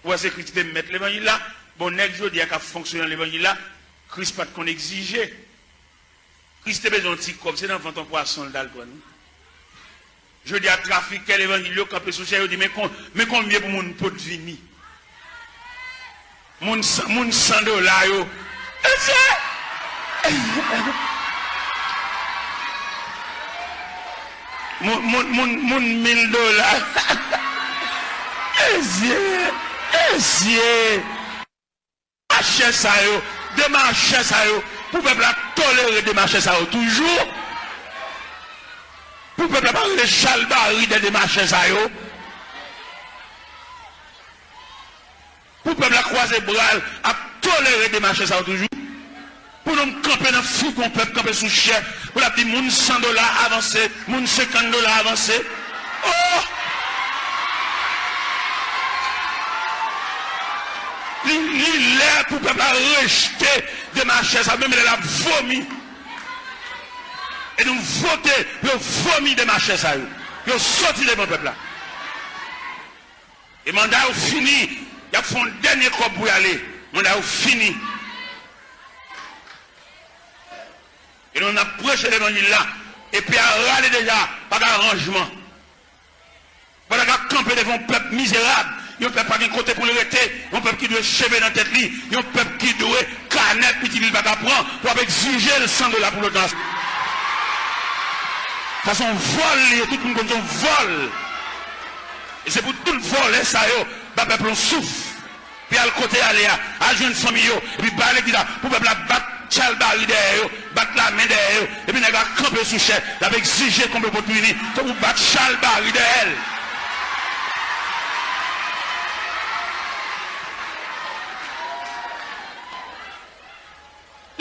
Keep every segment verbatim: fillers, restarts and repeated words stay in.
Ou wè se Kris ki te mèt levanjil la? Bon, nèg jodi a k ap fonksyone nan levanjil la, Kris pa t konn egzije. Kris te bezwen yon ti kòb, se nan vant yon pwason l t al pran l. Jodi a, trafikè levanjil yo kanpe sou chè, yo di, men kon, men konbyen pou moun pot vini. Moun san, moun san dola yo. Mesye! Moun, moun, moun, moun mil dola. Mesye! Mesye! Demachè sa yo, demachè sa yo, pou pèp la tolere demachè sa yo toujou, pou pèp la pa rele chalbari dèyè demachè sa yo, pou pèp la kwaze bra l ap tolere demachè sa yo toujou, pou nou kanpe nan figi yon pèp, kanpe sou chè, pou l ap di moun san dola avanse, moun senkant dola avanse. Oh! Li, li lè pou pèp la rejte demachè sa, menm lè l ap vomi. E nou vote pou yo vomi demachè sa yo. Yo soti devan pèp la. E manda yo fini, y ap fè yon dènye kòb pou y ale. Manda yo fini. E nou, n ap preche levanjil la. Epi a rale deja, pa gen aranjman. Pandan k ap kanpe devan yon pèp mizerab, yon pèp pa gen kote pou l rete, yon pèp ki dwe cheve nan tèt li, yon pèp ki dwe kanè pitit li l pa ka pran, pou ap egzije l san dola pou lòt nasyon. Sa se yon vòl li ye, tout moun konn se yon vòl. E se pou tout vòlè sa yo ba pèp la yon souf. Epi al kote y ale a, al jwenn fanmi yo, epi bay legliz la, pou pèp la bat chalbari dèyè yo, bat lamen dèyè yo, epi nèg la kanpe sou chè, l ap egzije konbyen pot pou vini, tankou bat chalbari dèyè l.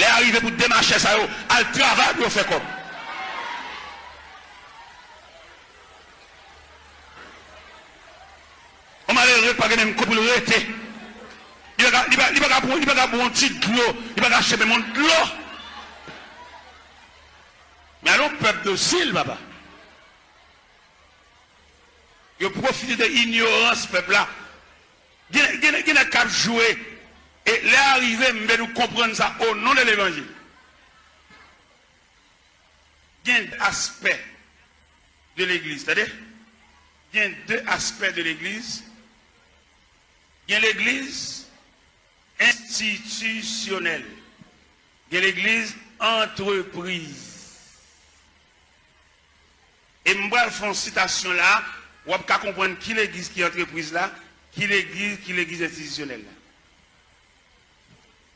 Lè a rive pou demachè sa yo al travay pou yo fè kòb. Yon malere pa gen menm kote pou l rete. Li pa ka, li pa, li pa ka pran, li pa ka bwè yon ti dlo, li pa ka achte menm yon dlo. Men ale yon pèp dosil, papa. Yo pwofite de inyorans pèp la. Gen, gen, gen nèg k ap jwe. E lè a rive, m vle nou konprann sa o non de levanjil. Gen de aspè de legliz, tande. Gen de aspè de legliz. Gen legliz enstitisyonèl. Gen legliz antrepriz. E m pral fè yon sitasyon la, w ap ka konprann ki legliz ki antrepriz la, ki legliz, ki legliz enstitisyonèl la.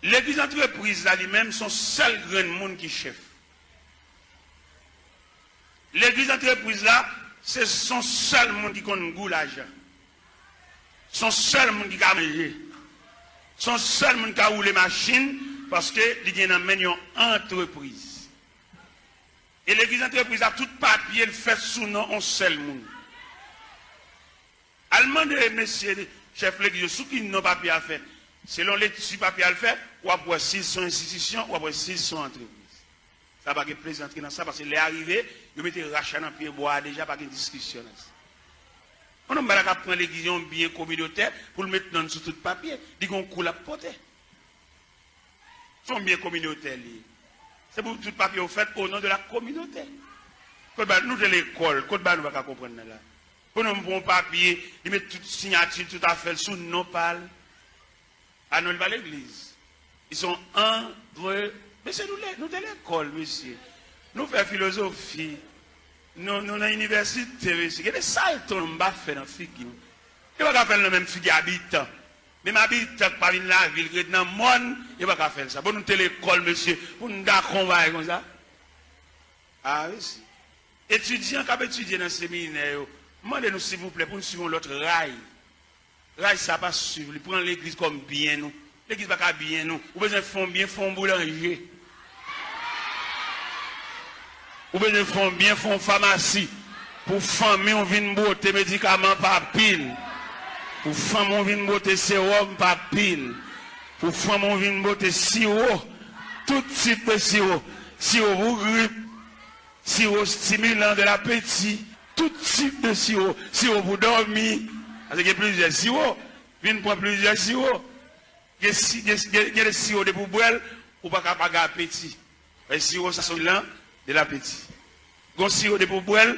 Legliz antrepriz la, li menm, se yon sèl grenn moun ki chèf. Legliz antrepriz la, se, se yon sèl moun ki konn gou lajan. Se yon sèl moun ki ka manje. Se yon sèl moun ki ka woule machin, paske li gen nan men l yon antrepriz. E legliz antrepriz la, tout papye l fèt sou non yon sèl moun. Al mande mesye chèf legliz yo sou ki non papye a fèt. Selon lekti papye a l fè, w ap wè si l se yon enstitisyon, w ap wè si l se yon antrepriz. Sa pa gen plezantri nan sa, paske lè a rive, yo mete racha nan pye bwa a deja, pa gen diskisyon nan sa. Yon nonm pa ta ka pran legliz yon byen kominotè pou l met non l sou tout papye, li gen yon kou l ap pote. Se yon byen kominotè li ye. Se pou tout papye yo fèt o non de la kominote. Kot ba nou te lekòl, kot ba nou pa ka konprann nan la. Pou nonm pran yon papye, li met tout siyati l, tout afè l sou non pa l. A non, li pa legliz. Li se yon antre-, mesye, nou le-, nou te lekòl, mesye. Nou fè filozofi. Nou, nou nan inivèsite, mesye. Gen de salto nonm pa fè nan figi nou. Yo pa ka fè l nan menm figi abitan. Menm abitan k pa vin lavil, ki ret nan mòn, yo pa ka fè l sa. Bon, nou te lekòl, mesye, pou n dakò yon bagay konsa. A, mesye. Etidyan k ap etidye nan seminè yo, m mande nou, silvouplè, pou n swiv yon lòt ray. Ray sa pa swiv li, pran legliz kòm byen nou. Legliz pa ka byen nou. Ou bezwen fè yon byen, fè yon boulanje. Ou bezwen fè yon byen, fè yon famasi. Pou fanmi w vin bwote medikaman pa pil. Pou fanmi w vin bwote sewòm pa pil. Pou fanmi w vin bwote siwo. Tout tip de siwo. Siwo pou grip. Siwo stimilan de lapeti. Tout tip de siwo. Siwo pou dòmi. Paske gen plizyè siwo. Vin pran plizyè siwo. Gen si, gen, gen, gen de siwo depi w bwè l, ou pa ka pa gen apeti. E siwo sa se yon lan de lapeti. Gon siwo depi w bwè l,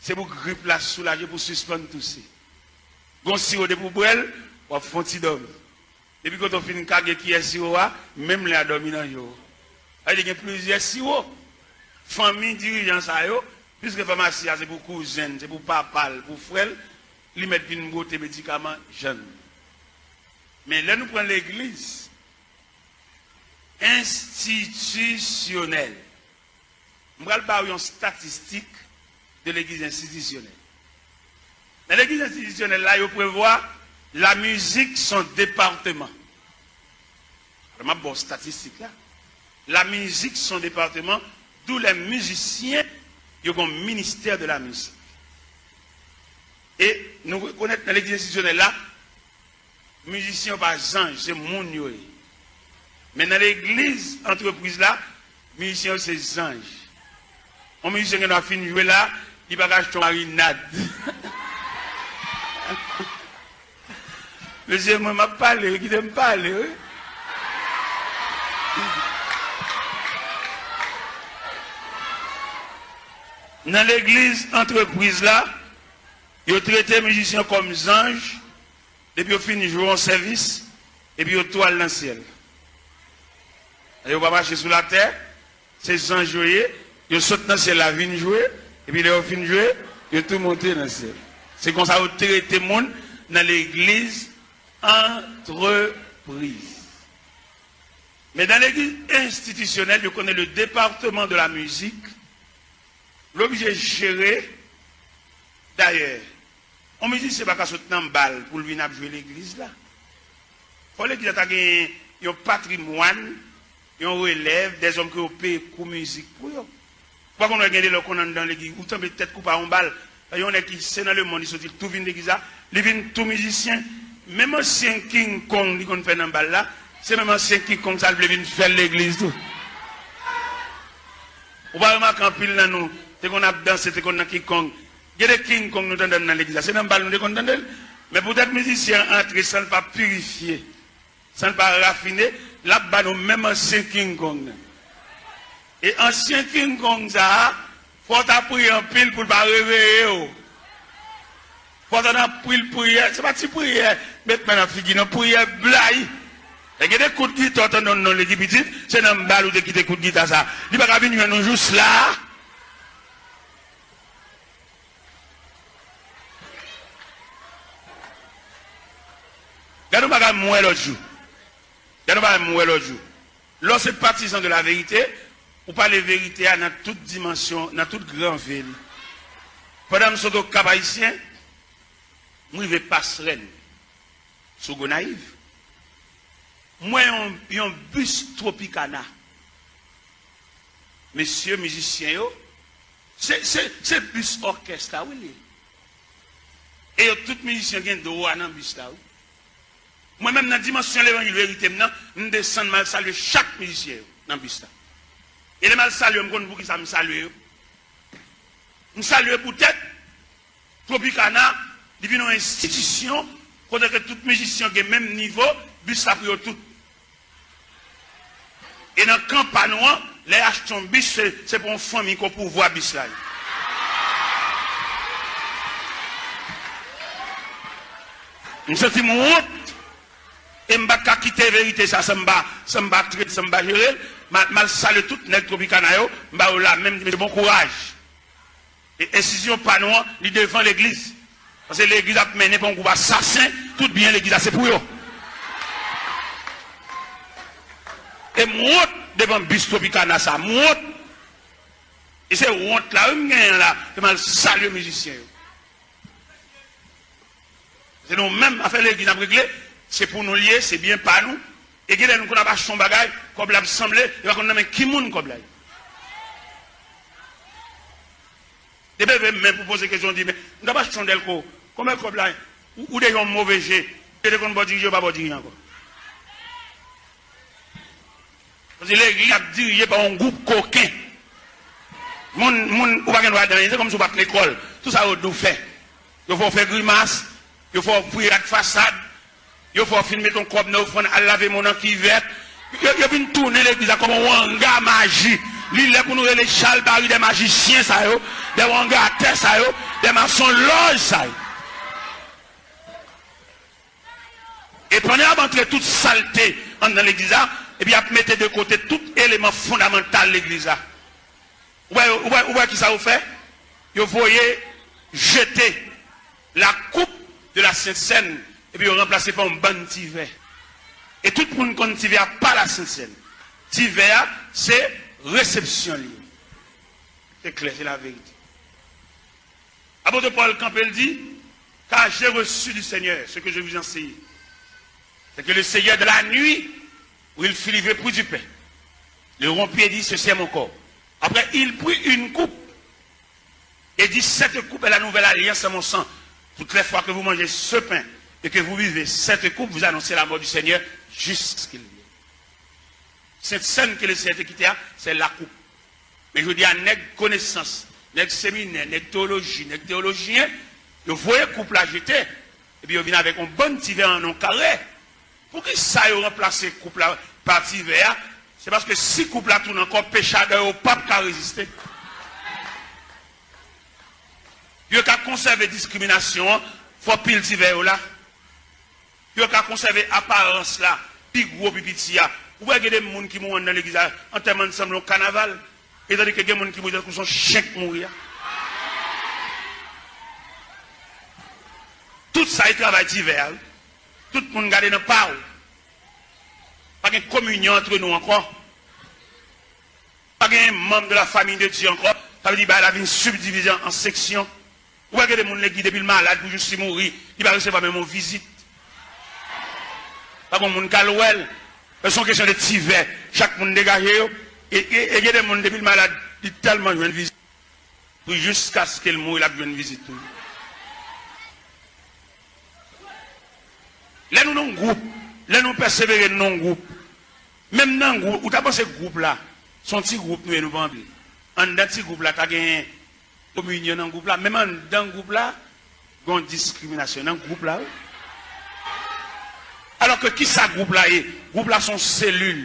se pou grip la soulaje, pou sispann touse. Gon siwo depi w bwè l, w ap fè yon ti dòmi. Depi kote w fin kage kiyè siwo a, menm lè a dòmi nan je w. Sa vle di gen plizyè siwo. Fanmi dirijan sa yo, piske famasi a se pou kouzen l, se pou papa l, pou frè l, li mèt vin bwote medikaman jèn. Men lè nou pran legliz enstitisyonèl, m pral ba w yon statistik de legliz enstitisyonèl. Nan legliz enstitisyonèl la, yo prevwa la mizik se yon depatman. Alò, m ap ba w statistik la. La mizik se yon depatman, d'où les musiciens, yo gen ministè de la mizik. E nou rekonèt nan legliz enstitisyonèl la, mizisyen yo pa zanj, se moun yo ye. Men nan legliz antrepriz la, mizisyen yo se zanj. Yon mizisyen gen dwa fin jwe la, li pa ka achte yon marinad. Mesye, mwen m ap pale, wi, kite m pale, wi. Nan legliz antrepriz la, yo trete mizisyen kòm zanj, depi yo fin jwe yon sèvis, epi yo tou al nan syèl. Yo pa mache sou latè, se zanj yo ye, yo sot nan syèl la vin jwe, epi lè yo fin jwe, yo tou monte nan syèl. Se konsa yo trete moun nan legliz antrepriz. Men nan legliz enstitisyonèl, yo konnen le département de la musique, l oblije jere. Dayè, yon mizisyen pa ka sot nan bal pou l vin ap jwe legliz la. Fò legliz la ta gen yon patrimwàn, yon relèv, dèzòm ke yo peye kou mizik pou yo. Ou pa konn wè gen de lè w konn anndan legliz, ou tanbe tèt koupe a yon bal. Yon nèg ki se nan lemonn li soti, li tou vin legliz la, li vin tou mizisyen. Menm ansyen King Kong li konn fè nan bal la, se menm ansyen King Kong sa l vle vin fè l legliz tou. Ou pa remake anpil nan nou te konn ap danse, te konn nan King Kong. Gen de King Kong nou tande nan legliz la, se nan bal nou te konn tande l. Men poutèt mizisyen an antre san l pa pirifye, san l pa rafine, l ap ba nou menm ansyen King Kong nan. E ansyen King Kong sa a, fò w ta priye anpil pou l pa reveye w. Fò w ta nan anpil priyè, se pa ti priyè, met men nan figi, non, priyè blayi. E gen de kout gita w tande yon nonm li ki pitit, se nan bal ou te kite kout gita sa. Li pa ka vin jwenn ou jous la. Gade yon bagay m wè lòt jou. Gade yon bagay m wè lòt jou. Lè w se patizan de la verite, ou pale verite a nan tout dimansyon, nan tout gran ve li. Pandan m sot Okap Ayisyen, m rive Pasrèn, sou Gonayiv. M wè yon, yon bis Tropicana. Mesye mizisyen yo, se, se, se bis òkès la, wi, li ye. E yo tout mizisyen gen dwa nan bis la, wi. Mwen menm, nan dimansyon levanjil verite m nan, m desann, m al salye chak mizisyen yo nan bis la. E lè m al salye yo, m konn poukisa m salye yo. M salye yo poutèt Tropicana, li vin yon enstitisyon kote ke tout mizisyen gen menm nivo, bis la pou yo tout. E nan kan pa nou an, lè y achte yon bis, se, se pou yon fanmi ke w pouvwa bis la ye. M santi m wont, e m pa t ka kite verite sa san m pa, san m pa trete, san m pa jere l. M al, m al salye tout nèg Tropicana yo, m ba yo lamen, m di, "Mesye, bon kouraj." E enstitisyon pa nou an, li devan legliz. Paske legliz ap mennen pa yon gwoup asasen, tout byen legliz la se pou yo. E m wont devan bis Tropicana sa, m wont. E se wont la, wi, m genyen la, ke m al salye mizisyen yo. Se nou menm, afè legliz n ap regle, se pou nou l ye, se byen pa nou. E gen lè nou konn ap achte yon bagay, kòb la ap sanble, yo pa konn nan men ki moun kòb la ye. Depi leve men pou poze kesyon, di, "Men, m t ap achte yon dèlko, konbyen kòb la ye?" Ou, ou deja yon move je, yo te konn ba w dirije, yo pa ba w dirije ankò. Paske legliz ap dirije pa yon gwoup koken. Moun, moun, ou pa gen dwa di anyen, se kòmsi w pa t lekòl. Tout sa yo di w fè. Yo fè w fè grimas, yo fè w priye ak fasad. Yo fè w fin met yon kòb nan ofrann, al lave men w nan kivèt. Yo, yo vin tounen legliz la kòm yon wanga maji. Li lè pou nou rele chalbari dè majisyen sa yo, dè wangatè sa yo, dè masonlòj sa yo. E pandan y ap antre tout salte anndan legliz la, epi y ap mete de kote tout eleman fondamantal legliz la. Ou wè, ou wè, ou wè kisa yo fè? Yo voye jete la coupe de la Sainte Seine, epi yo ranplase pa yon bann ti vè. E tout moun konn ti vè a pa la Sainte Seine. Ti vè a, se resepsyon li ye. Se klè, se laverite. Apôtre Paul kanpe, l di, car j'ai reçu du Seigneur ce que je vous enseigne. C'est que le Seigneur, dans la nuit où il fit livrer pour du pain, le rompit et dit, ceci est mon corps. Après, il prit une coupe et dit, cette coupe est la nouvelle alliance à mon sang. Toutes les fois que vous mangez ce pain et que vous buvez cette coupe, vous annoncez la mort du Seigneur jusqu'à ce qu'il vienne. Sent Sèn ke Leseyè te kite a, se lakoup. Men jodi a, nèg konesans, nèg seminè, nèg teyoloji, nèg teyolojyen, yo voye koup la jete, epi yo vin avèk yon bann ti vè an yon kare. Poukisa yo ranplase koup la pa ti vè a? Se paske si koup la tounen ankò, pechadè yo p ap ka reziste. Yo ka konsève diskriminasyon an, fò pil ti vè yo la. Yo ka konsève aparans la, pi gwo, pi piti a. Ou wè gen de moun ki mouri anndan legliz la, antèman sanble yon kanaval. E tandike gen moun ki mouri tankou se yon chen k mouri a. Tout sa e travay ti vè a, wi. Tout moun gade nan pa w. Pa gen kominyon antre nou ankò. Pa gen manm de la famille de Dieu ankò. Sa vle di bagay la vin sibdivize an seksyon. Ou wè gen de moun legliz depi l malad pou jis li mouri, li pa resevwa menm yon vizit. Pa gen moun k al wè l. Se yon kesyon de ti vè. Chak moun degaje yo. E, e, e gen de moun depi l malad, li tèlman jwenn vizit. Pou jiskaske l mouri, l ap jwenn vizit toujou. Lè nou nan yon gwoup, lè nou pèsevere nan yon gwoup, menm nan gwoup, ou ta panse gwoup la, se yon ti gwoup nou ye, nou pa anpil. Anndan ti gwoup la, ta gen kominyon nan gwoup la, menm anndan gwoup la, gen yon diskriminasyon nan gwoup la, wi. Alòske kisa gwoup la ye? Gwoup la se yon selil.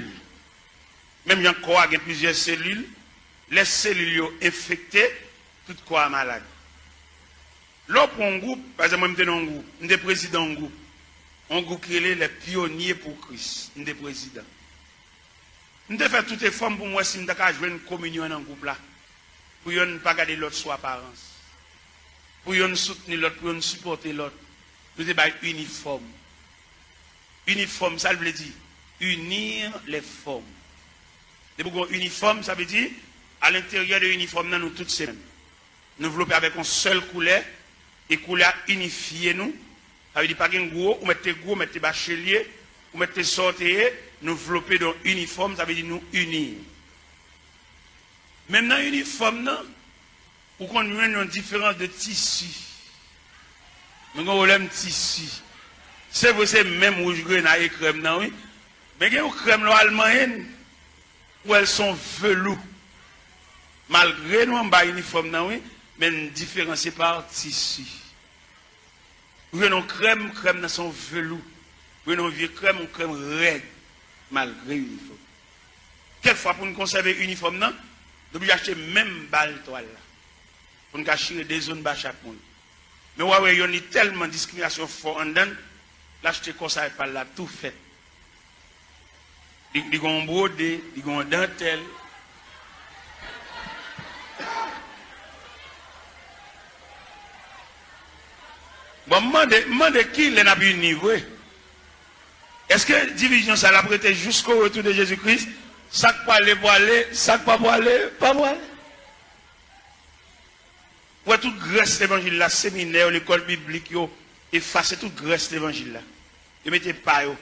Menm jan kò a gen plizyè selil, lè selil yo enfekte, tout kò a malad. Lè w pran yon gwoup, pa egzanp, mwen, m te nan yon gwoup, m te prezidan yon gwoup, yon gwoup ki rele Les Pionniers pour Christ, m te prezidan. M te fè tout efò m pou m wè si m ta ka jwenn kominyon nan gwoup la, pou yonn pa gade lòt sou aparans, pou yonn soutni lòt, pou yonn sipòte lòt. Nou te bay inifòm. Inifòm, sa l vle di? Unir les formes. Depi w gen yon inifòm, sa vle di, alenteryè de inifòm nan, nou tout se menm. Nou vlope avèk yon sèl koulè, e koulè a inifye nou. Sa vle di, pa gen gwo, ou mèt te gwo, ou mèt te bachelyè, ou mèt te sa w te ye, nou vlope de yon inifòm, sa vle di nou ini. Menm nan inifòm nan, ou konn jwenn yon diferans de tisi. Nou gen pwoblèm tisi. Se vre, se menm wouj grenay e krèm nan, wi. Men gen yon krèm lè w al manyen l, ou wè l se yon velou. Malgre nou anba inifòm nan, wi, men n diferansye pa tisi. Ou jwenn yon krèm, krèm nan se yon velou. Ou jwenn yon vye krèm, yon krèm rèd, malgre inifòm. Kèlkfwa, pou n konsève inifòm nan, nou oblije achte menm bal twal la. Pou n ka chire de zòn ba chak moun. Men w a wè yonn li tèlman diskriminasyon fò anndan l, l achte kòsay pa l la tou fèt. Li, li gen yon bwode, li gen yon dantèl. Bon, m mande, m mande kilè n ap ini vre? Èske divizyon sa l ap rete jusqu'au retour de Jésus-Christ? Sa k pwale, pwale, sa k pa pwale, pa pwale. Ou wè tout grès levanjil la, seminè yo, lekòl biblik yo, efase tout grès levanjil la. Yo mete pa yo.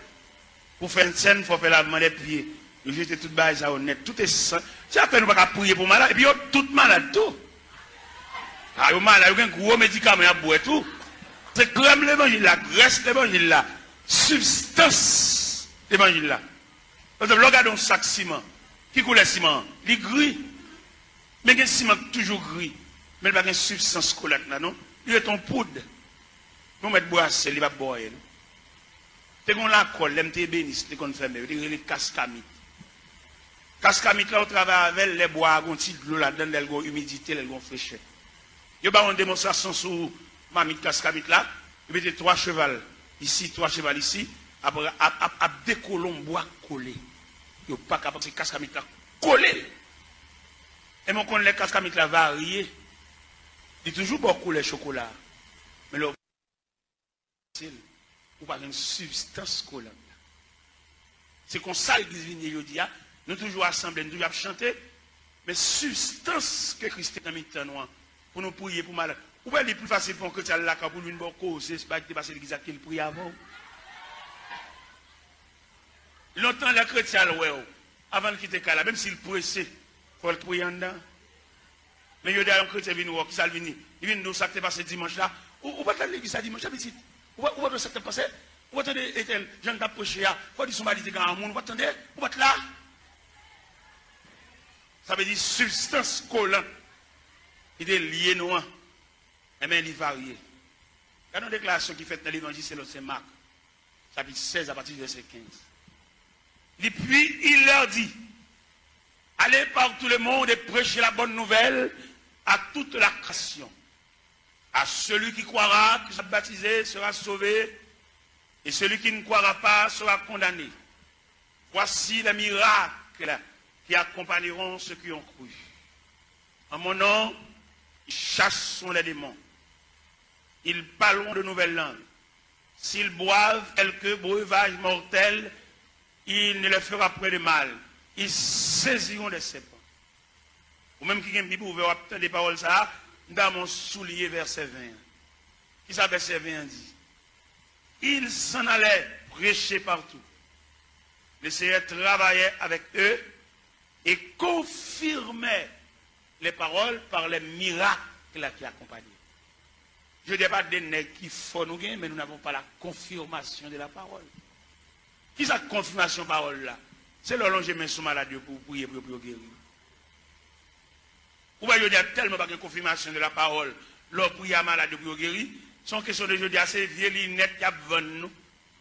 Pou fè sèn, fò fè lavman dè pye. Yo jete tout bagay sa yo nèt. Tout esan-, se apèn ou pa ka priye pou malad. Epi yo tout malad tou. A, yo malad, yo gen gwo medikaman y ap bwè tou. Se krèm levanjil la, grès levanjil la, sibstans levanjil la. Pa egzanp, lè w gade yon sak siman, ki koulè siman an? Li gri. Men gen siman ki toujou gri, men li pa gen sibstans kolèt la, non. Li ret yon poud. Men w mèt brase l, li p ap ba w anyen, non. Te gen yon lakòl, lè m te ebenis, te konn fèmen, yo te rele Kaskamit. Kaskamit la, ou travay avè l, lè bwa a gen yon ti dlo ladan l, lè l gen yon imidite, lè l gen yon frechè. Yo ba w yon demonstrasyon sou mamit Kaskamit la, yo mete twa cheval isi, twa cheval isi, ap, ap, ap, ap dekole yon bwa kole. Yo pa ka pase Kaskamit la kole l. E mwen konn lè Kaskamit la varye, li toujou ba w koulè chokola. Men lè w pase l, ou pa jwenn sibstans kolan la. Se konsa legliz vin ye jodi a. Nou toujou asanble, nou toujou ap chante, men sibstans ke Kris te nan mitan nou an, pou nou priye pou malad. Ou wè li pli fasil pou yon kretyen al lakay pou l vin ba w koze, se pa ki te pase legliz la ke l priye avè w. Lontan lè kretyen al wè w, avan l kite kay la, menm si l prese, fò l priye anndan. Men jodi a yon kretyen vin wè w, kisa l vin di? Li vin di w sa k te pase dimanch la. Ou, ou pa t al legliz la dimanch la, pitit? Ou pa, ou pa t wè sa k t ap pase? Ou pa tande etèl, jan l t ap preche a? Fò w di se yon bagay li te gen a moun, ou pa t tande? Ou pa t la? Sa vle di sibstans kolan ki te lye nou an, enben, li varye. Gade yon deklarasyon ki fèt nan Levanjil selon Sen Mak, chapit sèz, apati vèsè kenz. Li, puis il leur dit, allez par tout le monde et prêchez la bonne nouvelle à toute la création. À celui qui croira, qui sera baptisé, sera sauvé, et celui qui ne croira pas sera condamné. Voici les miracles qui accompagneront ceux qui ont cru. En mon nom, ils chasseront les démons. Ils parleront de nouvelles langues. S'ils boivent quelque breuvage mortel, il ne leur fera point de mal. Ils saisiront des serpents. Ou menm ki gen Bib ouvè, w ap tande pawòl sa a, m ta renmen w souliye vèsè ven an. Kisa vèsè ven an di? Ils s'en allaient prêcher partout. Le Seigneur travaillait avec eux et confirmait les paroles par les miracles qui accompagnaient. Jodi a pa de nèg ki fò nou gen, mais nous n'avons pas la confirmation de la parole. Kisa k konfimasyon pawòl la? Se lè w lonje men sou malad yo pou w priye pou yo, pou yo geri. Ou wè jodi a tèlman pa gen konfimasyon de la parole, lè w priye a malad yo pou yo geri, se yon kesyon de jodi a se vye linèt y ap vann nou.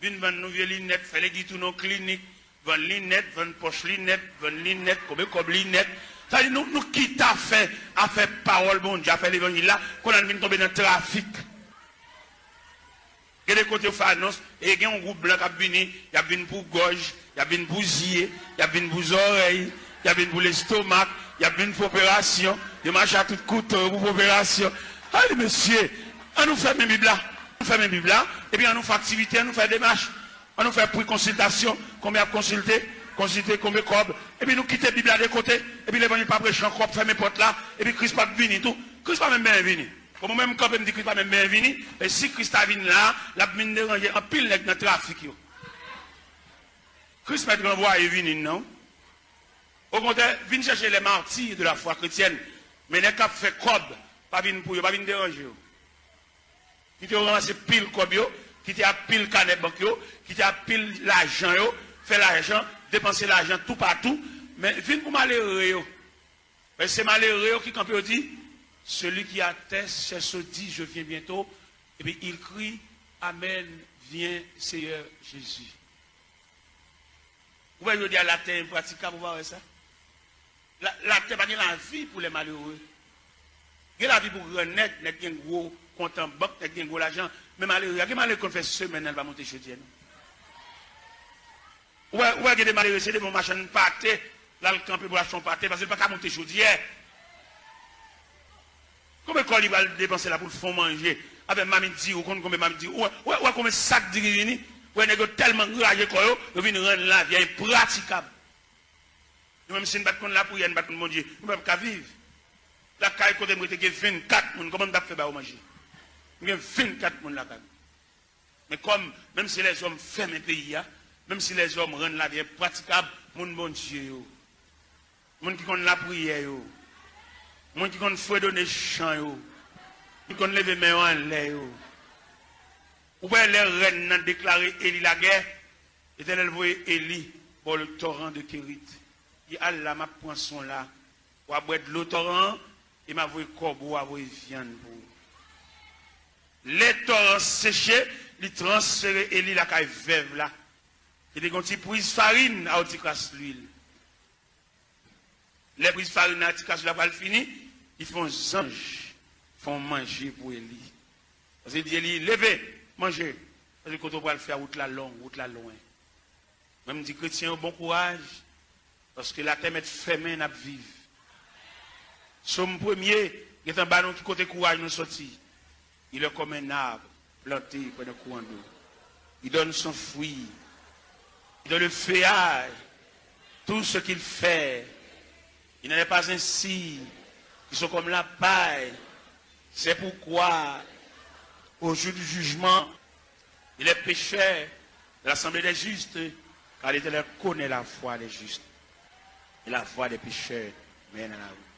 Vin vann nou vye linèt, fè legliz tounen yon klinik, vann linèt, vann pòch linèt, vann linèt, konbe kòb linèt. Sa vle di nou, nou kite afè, afè pawòl Bondye, afè levanjil la, kounye a n vin tonbe nan trafik. Gen de kote yo fè anons, e gen yon gwoup blan k ap vini, y ap vin pou gòj, y ap vin pou zye, y ap vin pou zòrèy, y ap vin pou lestomak, y ap vin pou operasyon, yo mache ak tout kouto yo pou fè operasyon. Ay, mesye, an nou fèmen Bib la, an nou fèmen Bib la, epi an nou fè aktivite, an nou fè demach. An nou fè pri konsiltasyon, konbyen ap konsilte, konsilte konbyen kòb, epi nou kite Bib la de kote, epi levanjil pa preche ankò, ap fèmen pòt la, epi Kris p ap vini tou. Kris pa menm benyen vini. Kòm ou menm kanpe m di Kris pa menm benyen vini, e si Kris ta vin la, l ap vin deranje anpil nèg nan trafik yo. Kris mèt ranvwaye vini n nan. Okontrè, vin chèche les martyrs de la foi chrétienne, men nèg k ap fè kòb, pa vin pou yo, pa vin deranje yo. Kite yo ranmase pil kòb yo, kite ak pil kanè bank yo, kite ak pil lajan yo, fè lajan, depanse lajan toupatou, men vin pou malere yo. Men se malere yo ki kanpe yo di, celui qui atteste ces choses dit, je viens bientôt, epi il crie, amen, viens Seigneur Jésus. Ou wè jodi a latè enpratikab, ou pa wè sa? La, latè pa gen lavi pou lè malere. Gen lavi pou gran nèg, nèg gen gwo kont an bank, nèg gen gwo lajan, men malere a, gen malere ki konn fè semèn nan li pa monte chodyè non. Ou wè, ou wè gen de malere, se devan yon machann pate, l al kanpe pou l achte yon pate, paske l pa ka monte chodyè. Konbyen kòb li pral depanse la pou l fè yon manje? Avèk mamit diri, ou konn konbyen mamit diri? Ou wè, ou wè, ou wè konbyen sak diri vini? Ou wè nèg yo tèlman anraje kò yo, yo vin rann lavi a enpratikab. Nou menm si n pa t konn lapriyè, n pa t konn Bondye, nou pa t ka viv. Lakay kote m rete gen vennkat moun, kòman m t ap fè ba yo manje? M gen vennkat moun lakay mwen. Men kòm, menm si lèzòm fèmen peyi a, menm si lèzòm rann lavi enpratikab, moun Bondye yo, moun ki konn lapriyè yo, moun ki konn fredone chan yo, ki konn leve men yo anlè yo. Ou wè lè rèn nan deklare Eli lagè, Letènèl voye Eli bò le toran de Kerit. Li al la, m ap pran son la. W a bwè dlo toran an, e m a voye kòbo a voye vyann pou ou. Lè toran seche, li transfere Eli lakay vèv la. Ki te gen yon ti priz farin ak yon ti kras lwil. Lè priz farin nan ak ti kras lwil la pral fini, li fè yon zanj fè yon manje pou Eli. Paske li di Eli, leve, manje. Paske kote w pral fè a, wout la long, wout la lwen. Mwen, m di kretyen yo, bon kouraj, paske latè mèt fèmen, n ap viv. Sòm premye gentan ba nou ki kote kouraj nou soti. Il est comme un arbre planté près d'un courant d'eau. Il donne son fruit. Il donne le feuillage. Tout ce qu'il fait, il n'en est pas ainsi. Ils sont comme la paille. C'est pourquoi, au jour du jugement, il est pécheur de l'assemblée des justes, car l'Éternel connaît la voie des justes et la voie des pécheurs mène à la ruine.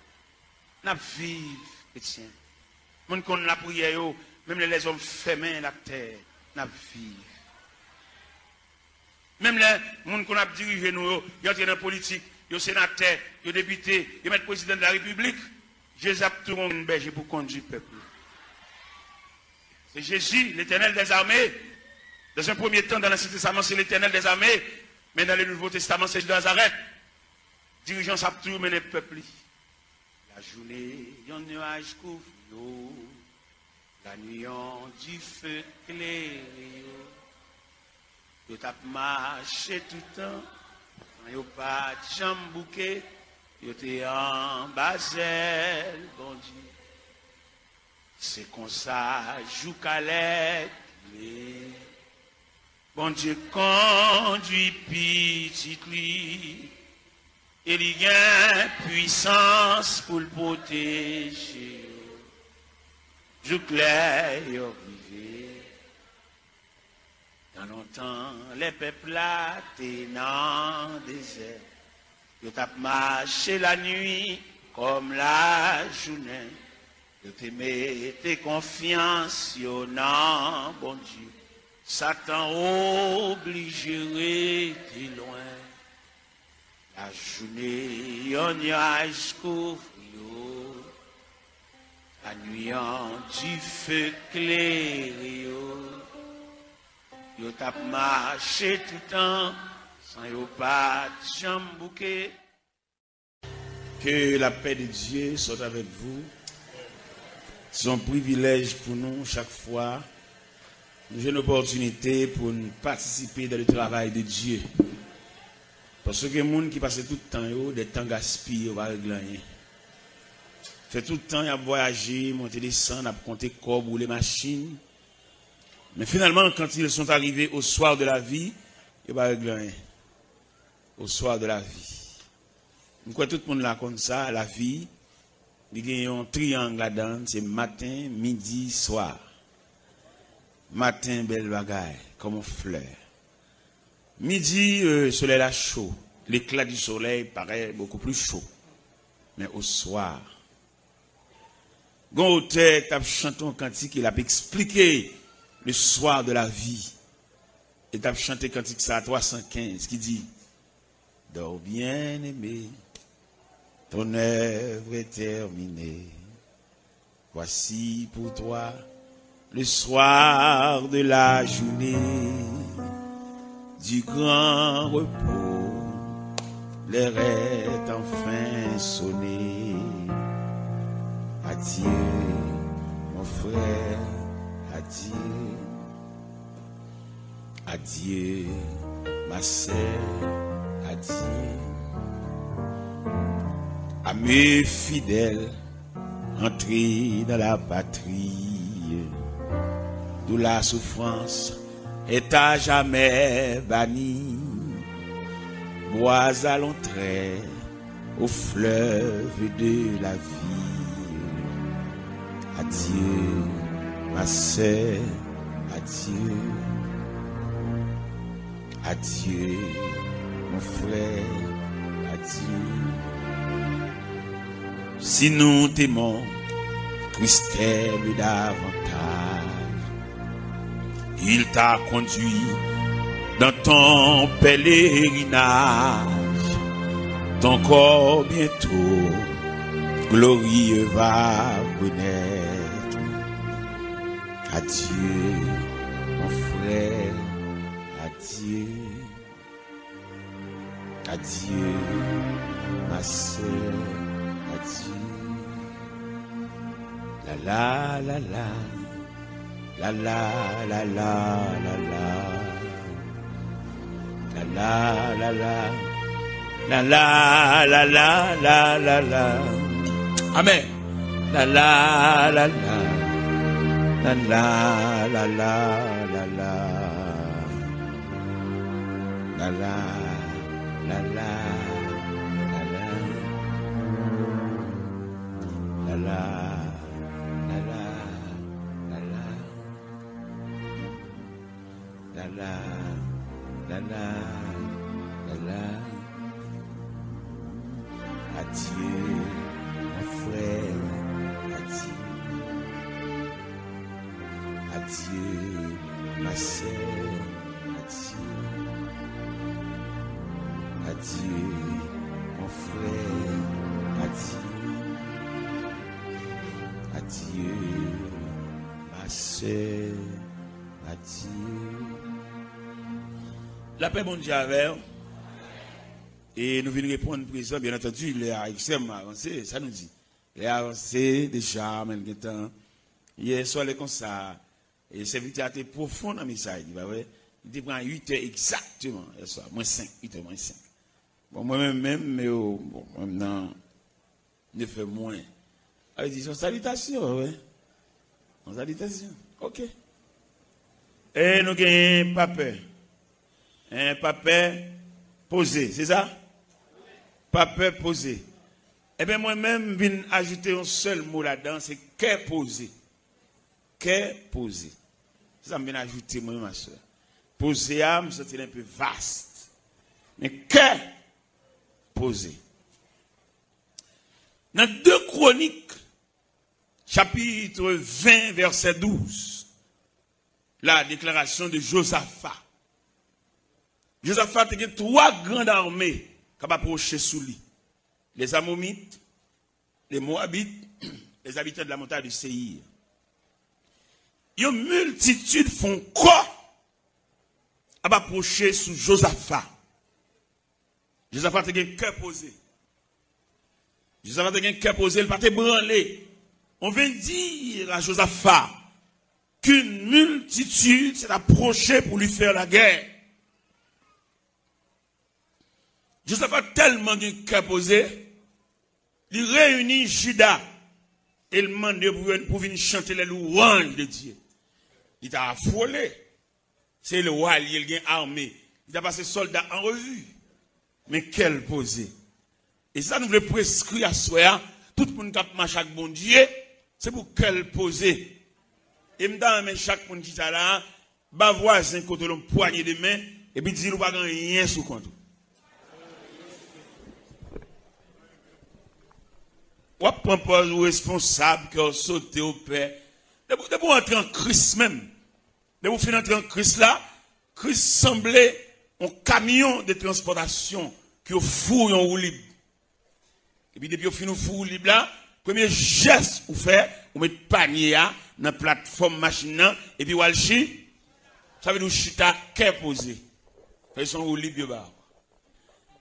N ap viv, kretyen. Moun ki konn lapriyè yo, menm lè lèzòm fèmen latè, n ap viv. Menm lè moun konn ap dirije nou yo, yo antre nan politik, yo senatè, yo depite, yo mèt prezidan de la repiblik, Jezi ap toujou yon bèje pou kondui pèp li. C'est Jésus, l'Éternel des armées. Dans un premier temps, dans l'Ancien Testament, c'est l'Éternel des armées. Mais dans le Nouveau Testament, c'est Jésus de Nazareth. Dirijan sa ap toujou mennen pèp li. Lajoune, yon nyaj kouvri yo. Lanwi, yon dife klere yo. Yo t ap mache toutan, san yo pa t janm bouke. Yo te anba zèl Bondye. Se konsa, jouk alè, Bondye kondui pitit li, e li gen pwisans pou l pwoteje yo jouk lè yo rive. Tan lontan, lè pèp la te nan dezè, yo t ap mache lanwi kòm lajounen. Yo te mete konfyans yo nan Bondye. Satan oblije rete lwen. Lajounen, yon nyaj kouvri yo. Lanwi, yon dife klere yo. Yo t ap mache toutan, san yo pa t janm bouke. Que la paix de Dieu soit avec vous. Se yon privilèj pou nou chak fwa nou jwenn opòtinite pou n patisipe dans le travail de Dieu. Paske gen moun ki pase tout tan yo, des temps gaspillés, yo pa regle anyen. Fè tout tan y ap vwayaje, monte desann, ap konte kòb, woule machin. Men finalman, quand ils sont arrivés au soir de la vie, yo pa regle anyen. Au soir de la vie. M kwè tout moun la konn sa, lavi, li gen yon triyang ladan l, se maten, midi, swa. Maten, bèl bagay, kòm yon flè. Midi, euh, solèy la cho. L'éclat du soleil paraît beaucoup plus chaud. Men oswa, gon otè k t ap chante yon kantik, e l ap eksplike le soir de la vie. E t ap chante kantik sa a twa san kenz ki di, Dors bien-aimé, ton œuvre est terminée. Voici pour toi le soir de la journée du grand repos. L'heure est enfin sonnée. Adieu, mon frère, adieu. Adieu, ma sœur, adieu. À mes fidèles, entrez dans la patrie, d'où la souffrance est à jamais bannie. Bois à l'entrée, au fleuve de la vie. Adieu, ma sœur, adieu. Adieu, mon frère, adieu. Si nous t'aimons, Christ t'aime davantage. Il t'a conduit dans ton pèlerinage. Ton corps bientôt glorieux va renaître. Adieu, mon frère, adieu. Adieu, ma sœur, adieu. La la la la, la la la la la la. La la la la, la la la la la la la. Amen. La la la la, la la la la la la. La la, la la, la la. La la, la la, la la. La la, la la, la la. Adieu, mon frère, adieu. Adieu, ma sœur, adieu. Adieu, mon frère, adieu. Adieu, ma sœur, adieu. Lapè Bondye avè w. E nou vin reponn prezan, byen antandi, lè a ekstrèmman avanse, sa nou di. Lè a avanse deja, men l gentan. Yè swa, lè konsa, e sèvitè a te pwofon nan mesaj li, pa vre? Li te pran uit è egzakteman, yè swa, mwens senk, uit è mwens senk. Bon, mwen menm, menm, men yo, bon, mwen menm nan nef è mwen. Sa vle di, se yon salitasyon, wi. Yon salitasyon. Ok. E nou genyen papè. Hein, papè poze, se sa? Papè poze. Ebyen, mwen menm, m vin ajoute yon sèl mo ladan, se kè poze. Kè poze. Se sa m vin ajoute, mwen, ma sè. Poze a, m santi l enpe vast. Men kè poze. Nan de Kwonik, chapit ven, vèsè douz, la deklarasyon de Jozafa. Jozafa te gen twa gran ame k ap apwoche sou li. Les Amomites, les Moabites, les habitants de la montagne de Séïr. Yon miltitid fè yon kò ap apwoche sou Jozafa. Jozafa te gen kè poze. Jozafa te gen kè poze, li pa te branle. On vint dire à Josaphat qu'une multitude s'est approchée pour lui faire la guerre. Jozafa tèlman gen kè poze, li reyini Jida e l mande yo pou, pou vin chante les louanges de Dieu. Li ta afole. Se lwa li ye, l gen ame. Li ta pase sòlda an revi. Men kè l poze. E sa nou vle preskri aswè a, tout moun k ap mache ak Bondye, se pou kè l poze. E m ta renmen chak moun ki chita la a, ba vwazen kote l yon pwanye de men, epi di l ou pa gen anyen sou kont ou. W ap pran pòz ou responsab, kè w sote, w pè. Depi, depi w antre an Kris menm, depi w fin antre an Kris la, Kris sanble yon kamyon de transpòtasyon ke yo foure yon woulib. Epi depi yo fin foure woulib la, premye jès ou fè, ou met panye a nan platfòm machin nan, epi w al chi, sa vle di w chita kè poze. Fè se yon woulib yo ba w.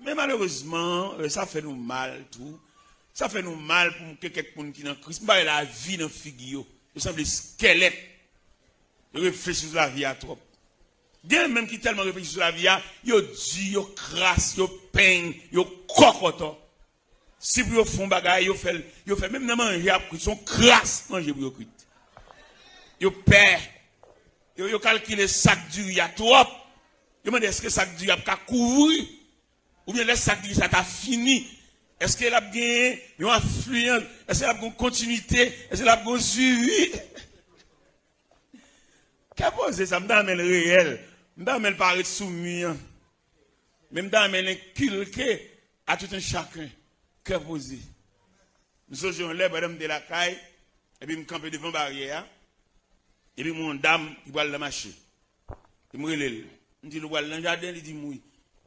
Men malerezman, e, sa fè nou mal tou. Sa fè nou mal pou ke kèk moun ki nan Kris. M ba yo lavi nan figi yo. Yo sanble skèlèt. Yo reflechi sou lavi a twòp. Gen menm ki tèlman reflechi sou lavi a, yo di, yo kras, yo peny, yo kòkòtò. Si pou yo fè yon bagay, yo fè l, yo fè menm nan manje ap kwit, se yon kras manje pou yo kwit. Yo pè. Yo, yo kalkile sak diri a twòp. Yo mande èske sak diri a ap ka kouvri. Oubyen lè sak diri sa ta fini, èske l ap gen yon afliyans? Èske l ap gen yon kontinite? Èske l ap gen yon swivi? Kè poze sa, m ta renmen l reyèl. M ta renmen l parèt sou mi an. Men m ta renmen l enkilke a tout un chacun. Kè poze. M sonje yon lè, pandan m te lakay, epi m kanpe devan baryè a, epi m wè yon dam ki pral nan mache. E m rele l. M di l, ou pral nan jaden? Li di m wi.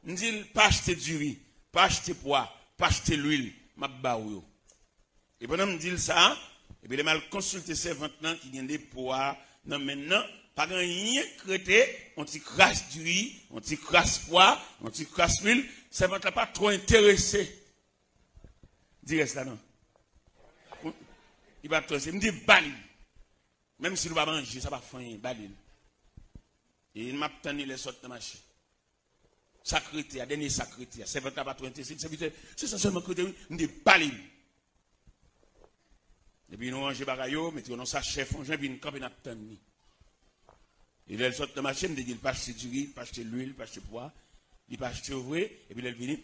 M di l, pa achte diri, pa achte pwa, pa achte lwil, m ap ba w yo. E pandan m di l sa, epi lè m al konsilte sèvant lan ki gen depo a nan men l nan, Pa gen anyen k rete, yon ti kras diri, yon ti kras pwa, yon ti kras lwil, sèvant la pa twò enterese. Di rès la non. Li pa twò enterese. M di ba li. Menm si nou pa manje, sa pa fè anyen, ba li. E m ap tann li lè sòt nan mache. Sa k rete a, dènye sa k rete a. Sèvant la pa twò enterese, sèvitè, se sa sèlman k rete wi, m di ba li. Epi nou ranje bagay yo, mete yo nan sachè, fè yon jan, epi n kanpe n ap tann li. E lè l sot nan mache, m te di l pa achte diri, l pa achte lwil, l pa achte pwa, li pa achte yo vre, epi lè l vini,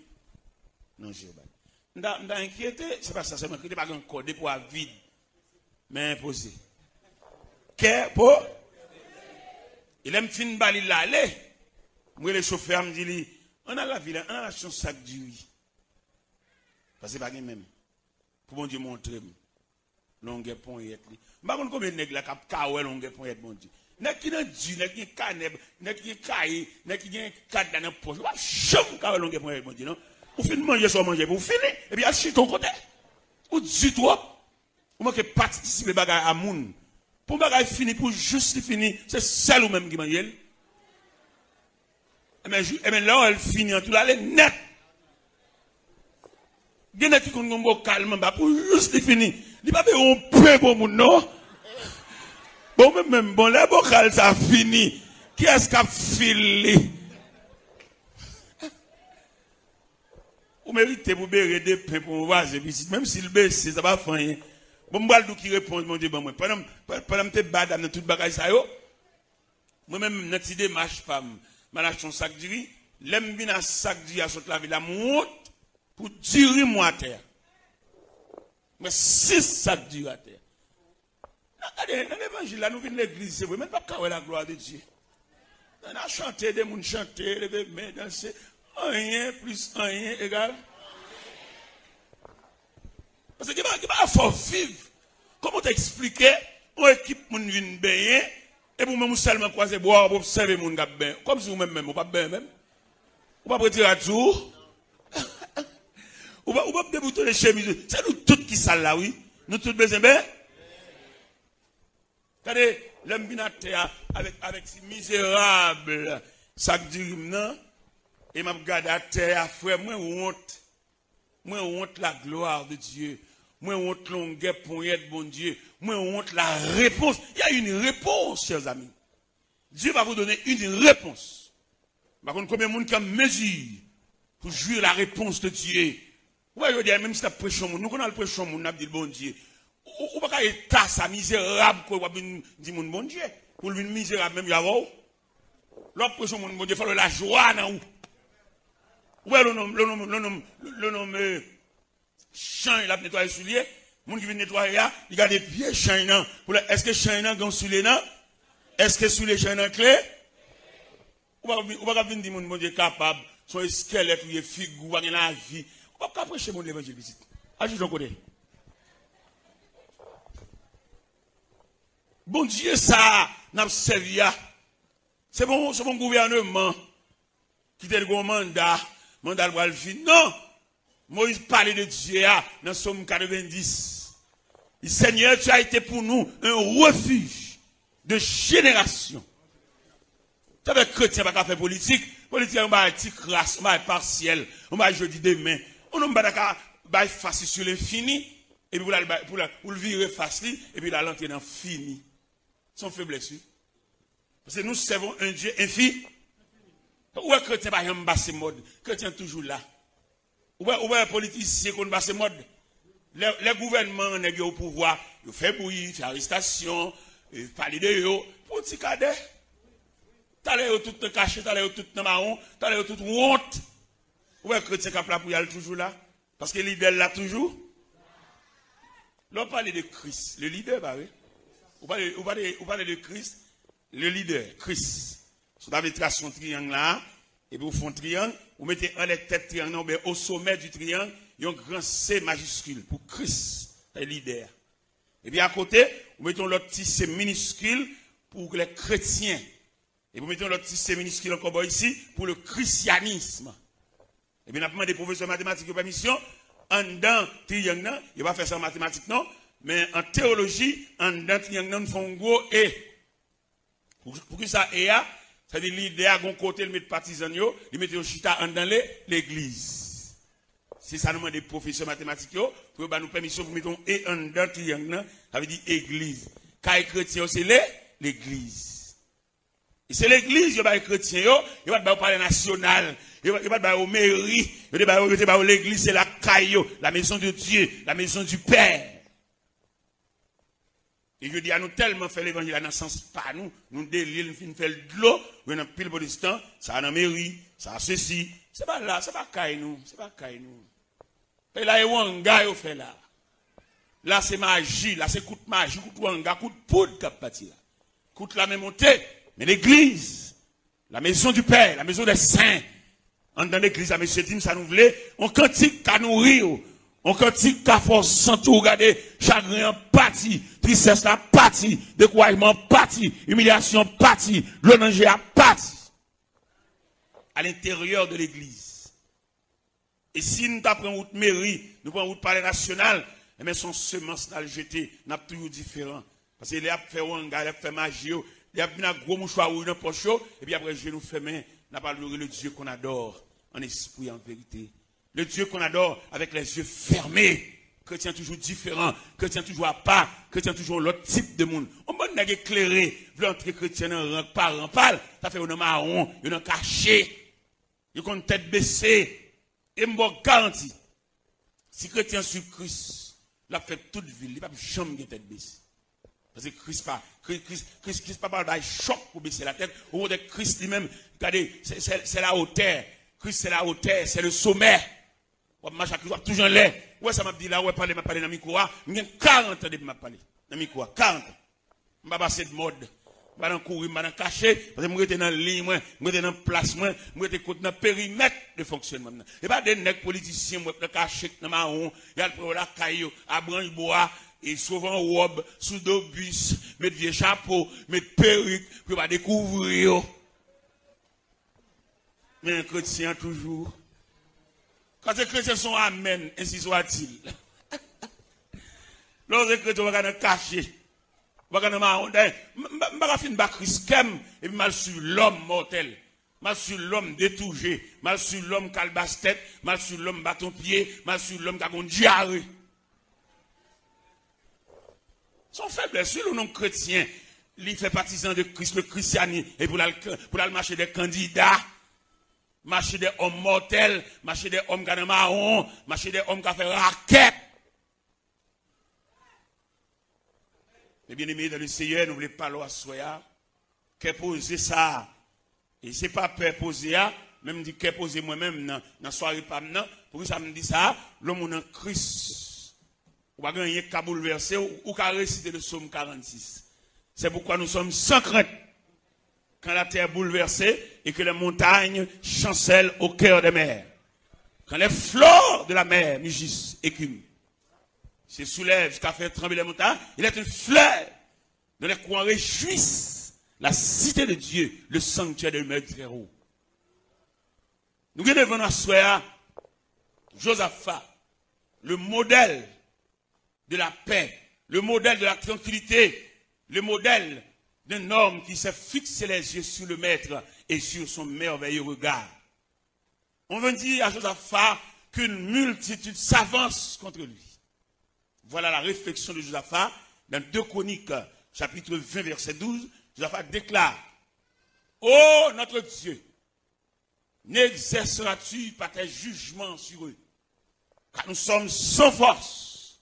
nan je yo bay. M ta, m ta enkyete, se pa sa sèlman, enkyete pa gen ankò, depo a vid. Men poze. Kè po. E lè m fin ba li l ale, m rele chofè a, m di li, ann al lavil, ann al achte yon sak diri. Paske pa gen menm. Pou Bondye montre m longè ponyèt li. M pa konn konbyen nèg la k ap ka wè longè ponyèt Bondye. Nèg ki nan di, nèg ki gen kanè, nèg ki gen kaye, nèg ki gen kad la nan pòch, ou p ap janm ka wè longè ponyèt Bondye non. Ou fin manje sa w manje epi ou fini, epi al chita yon kote. Ou di twòp. Ou manke patisipe bagay a moun. Pou yon bagay fini, pou jis li fini, se sèl ou menm ki manje l. Enben, jou, enben, lè w wè l fini an tou, l ale nèt. Gen nèg ki konn gen yon bokal manba pou jis li fini. Li pa bezwen yon pen pou moun, non. Bon, menm, menm, bon, lè bokal sa fini, kiyès k ap fil li? Ou merite pou bere de pen pou yon vwazen pitit, menm si l bese, sa pa fè anyen. Bon, m pral di w ki repons Bondye ban mwen. Pandan, pandan m te ba dam nan tout bagay sa yo, mwen menm, nan ti demach pa m, m al achte yon sak diri. Lè m vin ak sak diri a sot lavil la, m wont pou diri m wè atè a. M wè sis sak diri atè a. Nan, gade, nan levanjil la, nou vin legliz, se vre, men n p ap ka wè la gloire de Dieu. Nan, nan chante, de moun chante, leve men, danse. Anyen plis anyen egal. Paske gen bagay, gen bagay fò w viv. Kòman w te eksplike yon ekip moun vin benyen, epi ou menm ou sèlman kwaze bwa w ap obsève moun k ap benyen? Kòmsi ou menm menm, ou p ap benyen menm? Ou p ap retire rad sou ou? Ou p ap, ou p ap deboutonnen chemiz ou? Se nou tout ki sal la, wi. Nou tout bezwen benyen. Gade, lè m vin atè a avèk, avèk ti mizerab sak diri m nan, e m ap gade atè a, frè, mwen wont. Mwen wont la gloire de Dieu. Mwen wont longè ponyèt Bondye. Mwen wont la réponse. Il y a une réponse, chers amis. Dieu va vous donner une réponse. M pa konn konbyen moun ki an mezi pou jwi la réponse de Dieu. Ou wè, jodi a, menm si n ap preche yon moun, nou konn al preche yon moun, n ap di l Bondye. Ou, ou pa ka eta sa mizerab ke w ap vin di moun Bondye. Pou l vin mizerab menm jan avè w. Lè w ap preche yon moun Bondye, fò l wè lajwa nan ou. Ou wè, le nonm, le nonm, le nonm, le nonm, euh, Chay l ap netwaye soulye. Moun ki vin netwaye a, li gade pye chay nan. Pou l, èske chay nan gen soulye nan? Èske soulye chay nan kle? Ou pa, ou pa ka vin di moun Bondye kapab, se yon eskèlèt ou ye, figi w pa gen lavi. Ou p ap ka preche moun levanjil, pitit. Al chita yon kote. Bondye sa a n ap sèvi a, se bon, se bon gouvèneman ki te gen yon manda, manda l pral fini. Non! Moyiz pale de Dye a nan Sòm katrevendis. Li, Seigneur, tu as été pour nous un refuge de génération. Sa fè kretyen pa ka fè politik. Politik se yon bagay ti kras, yon bagay pasyèl, yon bagay jodi demen. Yon nonm pa ta ka bay fas li sou lenfini, epi pou l al bay, pou l al, pou l vire fas li, epi l al antre nan fini. Se yon feblès, wi. Paske nous servons un Dieu infi. Ou wè kretyen pa janm pase mòd. Kretyen toujou la. Ou wè, ou wè politisyen konn pase mòd. Lè, lè gouvènman an, nèg yo o pouvwa, yo fè bri, fè arestasyon, e, pale de yo, pou ti kadè. Talè yo tout nan kache, talè yo tout nan mawon, talè yo tout wont. Ou wè kretyen k ap la pou y al toujou la. Paske lidè l la toujou. Lè w pale de Kris, le leader, pa vre? Ou pale, ou pale, ou pale de Kris, le leader, Kris. Si w ta vle trase yon triyang la, epi w fè yon triyang, ou mete anlè tèt triyang nan, oubyen au sommet du triangle, yon gran C majiskil pou Kris, sa se lidè a. Epi akote, ou mete yon lòt ti C miniskil pou les chrétiens. Epi w mete yon lòt ti C miniskil ankò bò isi pou le christianisme. Epi n ap mande pwofesè matematik yo pèmisyon, anndan triyang nan, yo pa fè sa an matematik non, men an teyoloji, anndan triyang nan, nou fè yon gwo E. Pou, poukisa e a? Sa di lidè a gon kote l met patizan yo, li mete yo chita anndan le, legliz. Se sa nou mande pwofesè matematik yo, pou yo ba nou pèmisyon pou mete yon e anndan triyang nan, sa vle di egliz. Kay kretyen yo se le, legliz. E se legliz yo bay kretyen yo, yo pa t ba yo palè nasyonal, yo, yo pa t ba yo meri, yo te ba yo, yo te ba yo legliz, se lakay yo, la maison de Dieu, la maison du Père. E jodi a nou tèlman fè levanjil la nan sans pa nou, nou delye l, nou fin fè l dlo, ou jwenn anpil pwotestan, sa nan meri, sa sesi, se pa la, se pa kay nou, se pa kay nou. Peyi la e wanga yo fè la. La se maji, la se kout maji, kout wanga, kout poud k ap pati la. Kout lame monte, men legliz, la maison du Père, la maison des saints. Anndan legliz la, mesye, di m sa nou vle. On kantik ka nouri w. On kantik ka fè w santi w gade chagren an pati, tristès la pati, dekourajman an pati, imilyasyon an pati, dlo nan je a pati. A lenteryè de legliz. E si nou ta pran wout meri, nou pran wout palè nasyonal, enben se yon semans n al jete, n ap toujou diferan. Paske lè y ap fè wanga, lè y ap fè maji yo, lè y ap vin ak gwo mouchwa wouj nan pòch yo, epi apre je nou fèmen, n ap adore le Dieu qu'on adore en esprit, en vérité. Le Dieu qu'on adore avec les yeux fermés. Kretyen toujou diferan, kretyen toujou apa, kretyen toujou yon lòt tip de moun. Yon bann nèg eklere vle antre kretyen nan rang paran pa l, sa fè yo nan mawon, yo nan kache. Yo konn tèt bese. E m ba w garanti, si kretyen an swiv Kris, l ap fè tout vi l, li p ap janm gen tèt bese. Paske Kris pa, Kri-, Kris, Kris, Kris pa pral bay chòk pou bese latèt. Okontrè, Kris li menm, gade, se, se, se la otè. Kris se la otè, se le somè. W ap mache ak Kris, w ap toujou anlè. Ou wè sa m ap di la, ou wè pale m ap pale nan mikwo a. M gen karant an depi m ap pale nan mikwo a. Karant an. M pa pase de mòd. M pa nan kouri, m pa nan kache, paske m rete nan liy mwen, m rete nan plas mwen, m rete kot nan perimèt de fonksyònman m nan. E pa de nèg politisyen m wè k nan kache, k nan mawon, y al pran yo lakay yo, a branch bwa, e sove an wòb, sou do bis, met vye chapo, met perik, pou yo pa dekouvri yo. Men kretyen an toujou. Kan se kretyen, se yon amèn, ensi swatil. Lè w se kretyen, ou pa ka nan kache. Ou pa ka nan mawon. Dayè, m, m, m pa ka fin ba Kris kè m, epi m al swiv lòm mòtèl. M al swiv lòm detouje. M al swiv lòm kalbas tèt. M al swiv lòm baton pye. M al swiv lòm k ap gon dyare. Se yon feblès, wi, lè yon nonm kretyen, li fè patizan de Kris, le christianisme, e pou l al, pou l al mache dèyè kandida, mache dèyè òm mòtèl, mache dèyè òm ka nan mawon, mache dèyè òm ka fè rakèt. Men byeneme dan le Seyè, nou vle pale w aswè a. Kè poze sa a. E se pa pè poze a, men m di kè poze mwen menm nan, nan sware pa m nan. Poukisa m di sa a? Lè w moun an Kris, ou pa gen anyen k ka boulvèse w, ou ka resite le psaume quarante-six. C'est pourquoi nous sommes sans crainte quand la terre est bouleversée et que les montagnes chancellent au cœur des mers. Quand les flots de la mer mugissent, écument, se soulèvent jusqu'à faire trembler les montagnes, il est une fleur dont les courants réjouissent la cité de Dieu, le sanctuaire de demeure du Très-Haut. Nou gen devan nou aswè a Jozafa, le modèle de la paix, le modèle de la tranquillité, le modèle d'un homme qui sait fixer les yeux sur le Maître et sur son merveilleux regard. On vint dire à Josaphat qu'une multitude s'avance contre lui. Voilà la réflexion de Josaphat dans deux Chroniques, chapitre vingt, verset douze. Josaphat déclare, ô notre Dieu, n'exerceras-tu pas tes jugements sur eux? Car nous sommes sans force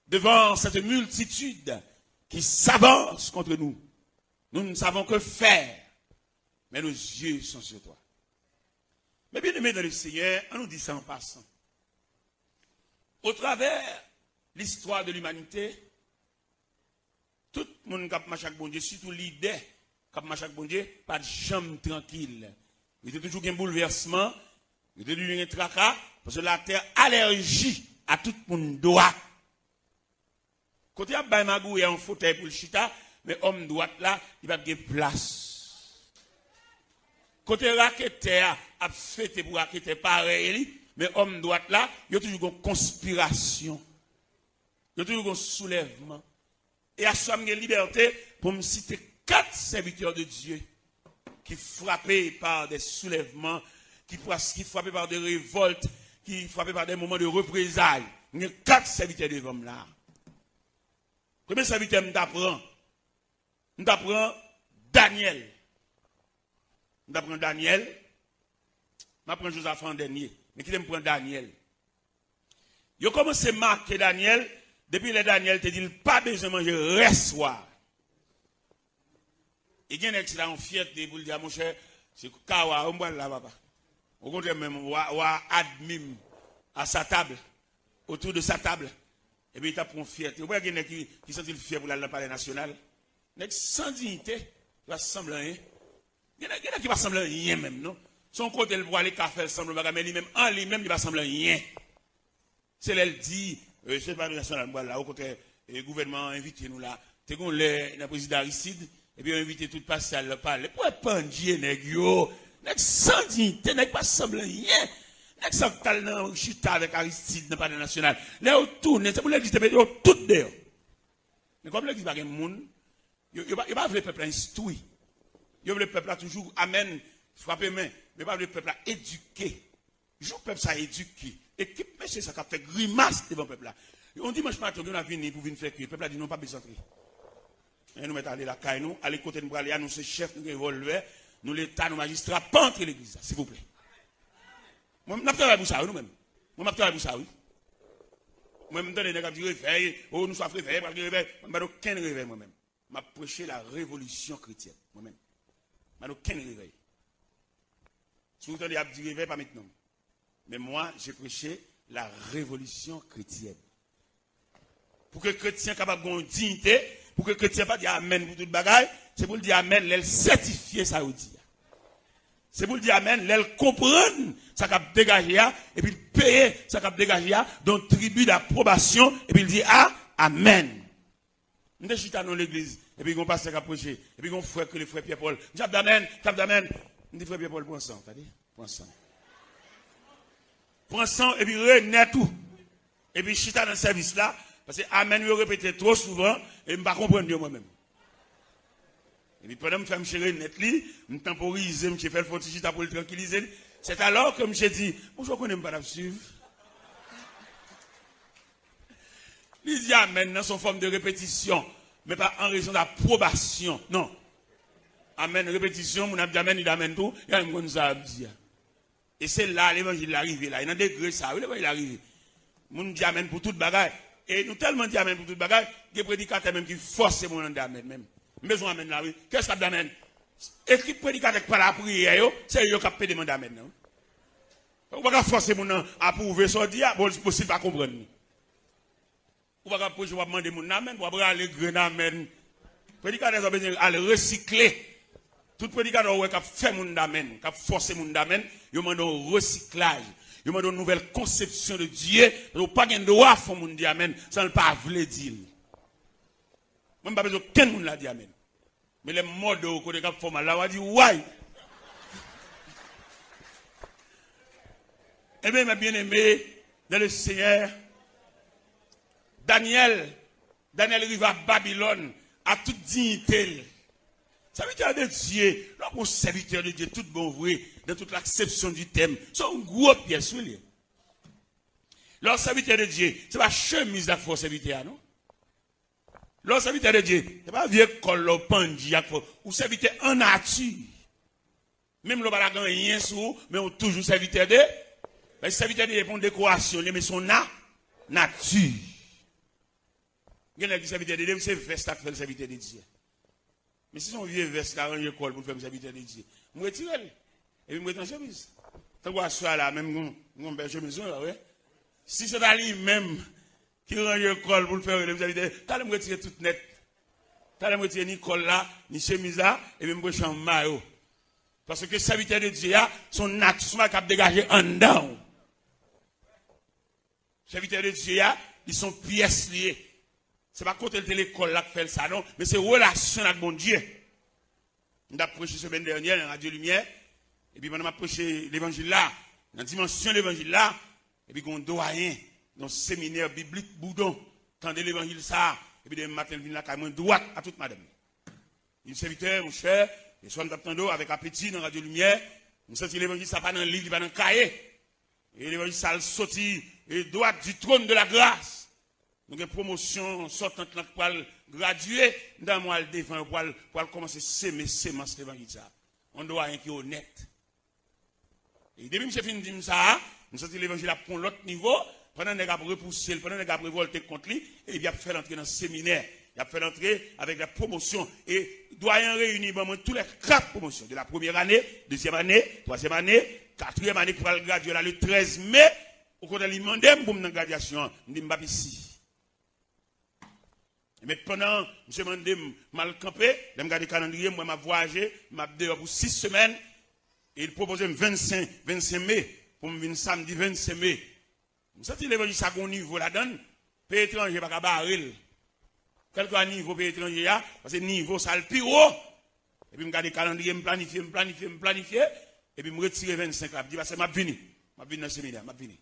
devant cette multitude qui s'avance contre nous. Nous ne savons que faire, mais nos yeux sont sur toi. Mes bien-aimés dans le Seigneur, ann nou di sa an pasan. Au travers l'histoire de l'humanité, tout moun k ap mache ak Bondye, sitou lidè k ap mache ak Bondye, pa t janm trankil. Yo te toujou gen boulvèsman, yo te toujou gen traka, paske latè alèji a tout moun dwat. Kote y ap bay magouyè yon fotèy pou l chita, men òm dwat la, li p ap gen plas. Kote raketè a ap fete pou raketè parèy li, men òm dwat la, yo toujou gon konspirasyon. Yo toujou gon soulèvman. E aswè a m gen libète pou m site quatre serviteurs de Dieu qui frappés par des soulèvements, qui, qui frappés par des révoltes, qui frappés par des moments de représailles. Gen kat sèvitè devan m la. Premye sèvitè m ta pran, m ta pran Daniel. M ta pran Daniel. M a pran Jozafa an dènye. Men kite m pran Daniel. Yo kòmanse make Daniel depi lè Daniel te di l pa bezwen manje rès wa. E gen nèg ki ta yon fyète pou l di, a monchè, se ka wa yo m pral la, papa. Okontrè, menm wa, wa admi m à sa table, autour de sa table. Epi li t ap pran fyète. Ou wè gen nèg ki, ki santi l fyè pou l al nan palè nasyonal. Nèg san diyite, ki pa sanble anyen. Gen nèg, gen nèg ki pa sanble anyen menm, non. Se yon kote l pwale ka fè l sanble yon bagay, men li menm, an li menm, li pa sanble anyen. Se lè l di, e, se pa nasyonal m pral la, okontrè, e, gouvènman an envite nou la. Te gen yon lè nan prezidan Aristide, epi yo envite tout pastè al nan palè. Pou wè pandye nèg yo, nèg san diyite, nèg pa sanble anyen. Nèg sa k t al nan chita avèk Aristide nan palè nasyonal. Lè yo tounen, se pou legliz te mete yo tout deyò. Men kòm legliz pa gen moun, yo, yo pa, yo pa vle pèp la enstwi. Yo vle pèp la toujou, amèn, frape men. Men yo pa vle pèp la edike. Jou pèp sa edike, ekip mesye sa k ap fè grimas devan pèp la. Yon dimanch maten, yo vin pou vin fè kriye. Pèp la di, "Non, pa bezwen antre." E nou mèt ale lakay nou, ale kote n prale a, nou se chèf, nou gen revòlvè, nou Leta, nou majistra, pa antre legliz la, silvouplè. Mwen, n ap travay pou sa, wi, nou menm. Mwen, m ap travay pou sa, wi. Mwen, m tande nèg ap di, "Revèy, o, nou swaf revèy, pral gen revèy." Mwen, m pa okenn revèy, mwen menm. M ap preche la revolisyon kretyèn, mwen menm. M pa okenn revèy. Si w tande y ap di revèy, pa met non m. Men mwa, je preche la revolisyon kretyèn. Pou ke kretyen kapab gen yon diyite, pou ke kretyen pa di amèn pou tout bagay, se pou l di amèn lè l sètifye sa yo di a. Se pou l di amèn lè l konprann sa k ap degaje a, epi l peye sa k ap degaje a, dan yon tribi dapwobasyon, epi l di a, amèn. M te chita nan yon legliz, epi gen yon pastè k ap preche, epi gen yon frè k rele frè Pyè Pòl. M di, "K ap damèn, k ap damèn." M di, "Frè Pyè Pòl, pran san w, tande, pran san w. Pran san w, epi renèt ou. Epi chita nan sèvis la, paske amèn yo repete twò souvan, e m pa konprann yo mwen menm." Epi pandan m fè misye renèt li, m tanporize misye, fè l fè yon ti chita pou l trankilize li. Sètalò ke misye di, "Bon, ou konnen m pa t ap swiv." Li di amèn nan se yon fòm de repetisyon, men pa an rezon dapwobasyon. Non. Amèn, repetisyon, moun ap di amèn, li di amèn tou, e m konn sa ap di a. E se la levanjil la rive la, e nan degre sa, wi, levanjil la rive. Moun di amèn pou tout bagay. E nou tèlman di amèn pou tout bagay, gen predikatè menm ki fòse moun an di amèn menm. M bezwen amèn la, wi. Kiyès k ap di amèn? Ekip predikatè k pa lapriyè yo, se yo k ap pede mande amèn nan, wi. Ou pa ka fòse moun nan apwouve sa w di a, bon, bon, si l pa konprann li. Ou pa ka preche, w ap mande moun nan amèn, w ap rale grenn amèn. Predikatè sa w bezwen al resikle. Tout predikatè w wè k ap fè moun damèn, k ap fòse moun damèn, yo mande yon resiklaj. Yo mande yon nouvèl konsepsyon de Dye. Paske w pa gen dwa fè yon moun di amèn san l pa vle di l. Mwen, m pa bezwen okenn moun la di amèn. Men lè m mòde w kote k ap fè w mal la, w a di, "Way!" Ebyen, mes bien-aimés dans le Seigneur, Daniel, Daniel rive a Babilòn a tout diyite l. Sèvitè de Dye, lè w ap yon sèvitè de Dye tout bon vre, dans toute l'acception du terme, se yon gwo pyès, wi, li ye. Lè w sèvitè de Dye, se pa chemiz la k fè w sèvitè a, non. Lè w sèvitè de Dye, se pa vye kòl la w pandye a k fè w, ou sèvitè an nati. Menm lè w pa ta gen anyen sou ou, men ou toujou sèvitè de, men sèvitè de Dye pa yon dekorasyon, li, men se yon na, nati. Gen nèg ki sèvitè de Dye, men se vès la k fè l sèvitè de Dye. Men si se yon vye vès ki ka ranje kò l pou l fè m sèvitè de Dye, m retire l. Epi m rete an chemiz. Tankou aswè a la, menm gon, gon bèl chemiz, wi, la, wi. Si se ta li menm ki ranje kò l pou l fè rele m sèvitè, talè m retire tout nèt. Talè m retire ni kòl la, ni chemiz la, epi m preche an mayo. Paske sèvitè de Dye a, se yon nati, se yon bagay k ap degaje anndan w. Sèvitè de Dye a, li se yon pyès li ye. Se pa kote l te lekòl la k fè l sa, non, men se relasyon l ak Bondye. M t ap preche semèn dènyè nan Radyo Limyè, epi pandan m ap preche levanjil la, nan dimansyon levanjil la, epi gen yon dwayen nan yon seminè biblik Boudon tande levanjil sa a, epi demen maten l vin lakay mwen dwat a tout madanm li. Li di, sèvitè, monchè, yèswa m t ap tande w avèk apeti nan Radyo Limyè, m santi levanjil sa pa nan liv, li pa nan kaye. E levanjil sa l soti e dwat du trône de la grâce. Nou gen pwomosyon sòtant lan k pral gradye, m ta renmen w al devan yo pou al, pou al kòmanse seme semans levanjil sa. Yon dwayen ki onèt. E depi misye fin di m sa a, m santi levanjil ap pran yon lòt nivo, pandan nèg ap repouse l, pandan nèg ap revòlte kont li, epi y ap fè l antre nan seminè. Y ap fè l antre avèk la pwomosyon. E dwayen an reyini ban mwen tou lè kat pwomosyon, de la premyè ane, dezyèm ane, twazyèm ane, katriyèm ane ki pral gradye la le trèz me. Okontrè, li mande m pou m nan gradyasyon an. M di m p ap isi. Men pandan misye mande m, m al kanpe, lè m gade kalandriye, m wè m ap vwayaje, m ap deyò pou sis semèn, e li pwopoze m vennsenk, vennsenk me, pou m vin samdi vennsenk me. M santi levanjil sa gon nivo ladan l, peyi etranje pa ka bare l. Kèlkeswa nivo peyi etranje a, paske nivo sa l pi wo. Epi m gade kalandriye, m planifye, m planifye, m planifye, epi m retire vennsenk la, m di, pastè, m ap vini. M ap vini nan seminè, m ap vini.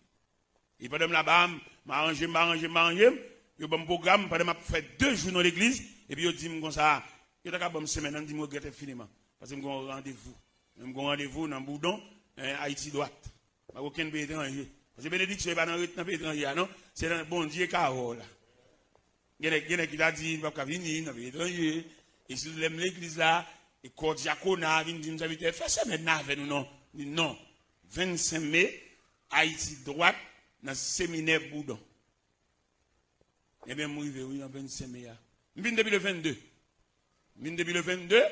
E pandan m laba a, m aranje m, m aranje m, m aranje m. Yo ban m pwogram, pandan m ap fè de jou nan legliz, epi yo di m konsa, yo ta ka ban m semèn nan, m di m regrèt enfiniman. Paske m gen yon randevou. M gen yon randevou nan Boudon, en, Ayiti dwat. Pa gen okenn peyi etranje. Paske benediksyon e pa nan ret nan peyi etranje a, non. Se nan Bondye ka ba w la. Gen nèg, gen nèg ki ta di, li p ap ka vini nan peyi etranje. E sitou lè m legliz la, e kò dyakona vin di m, sèvitè, fè semèn nan avè nou, non. M di, non. Vennsenk me, Ayiti dwat, nan seminè Boudon. Ebyen, m rive, wi, nan vennsenk me a. M vin depi le vennde. M vin depi le vennde.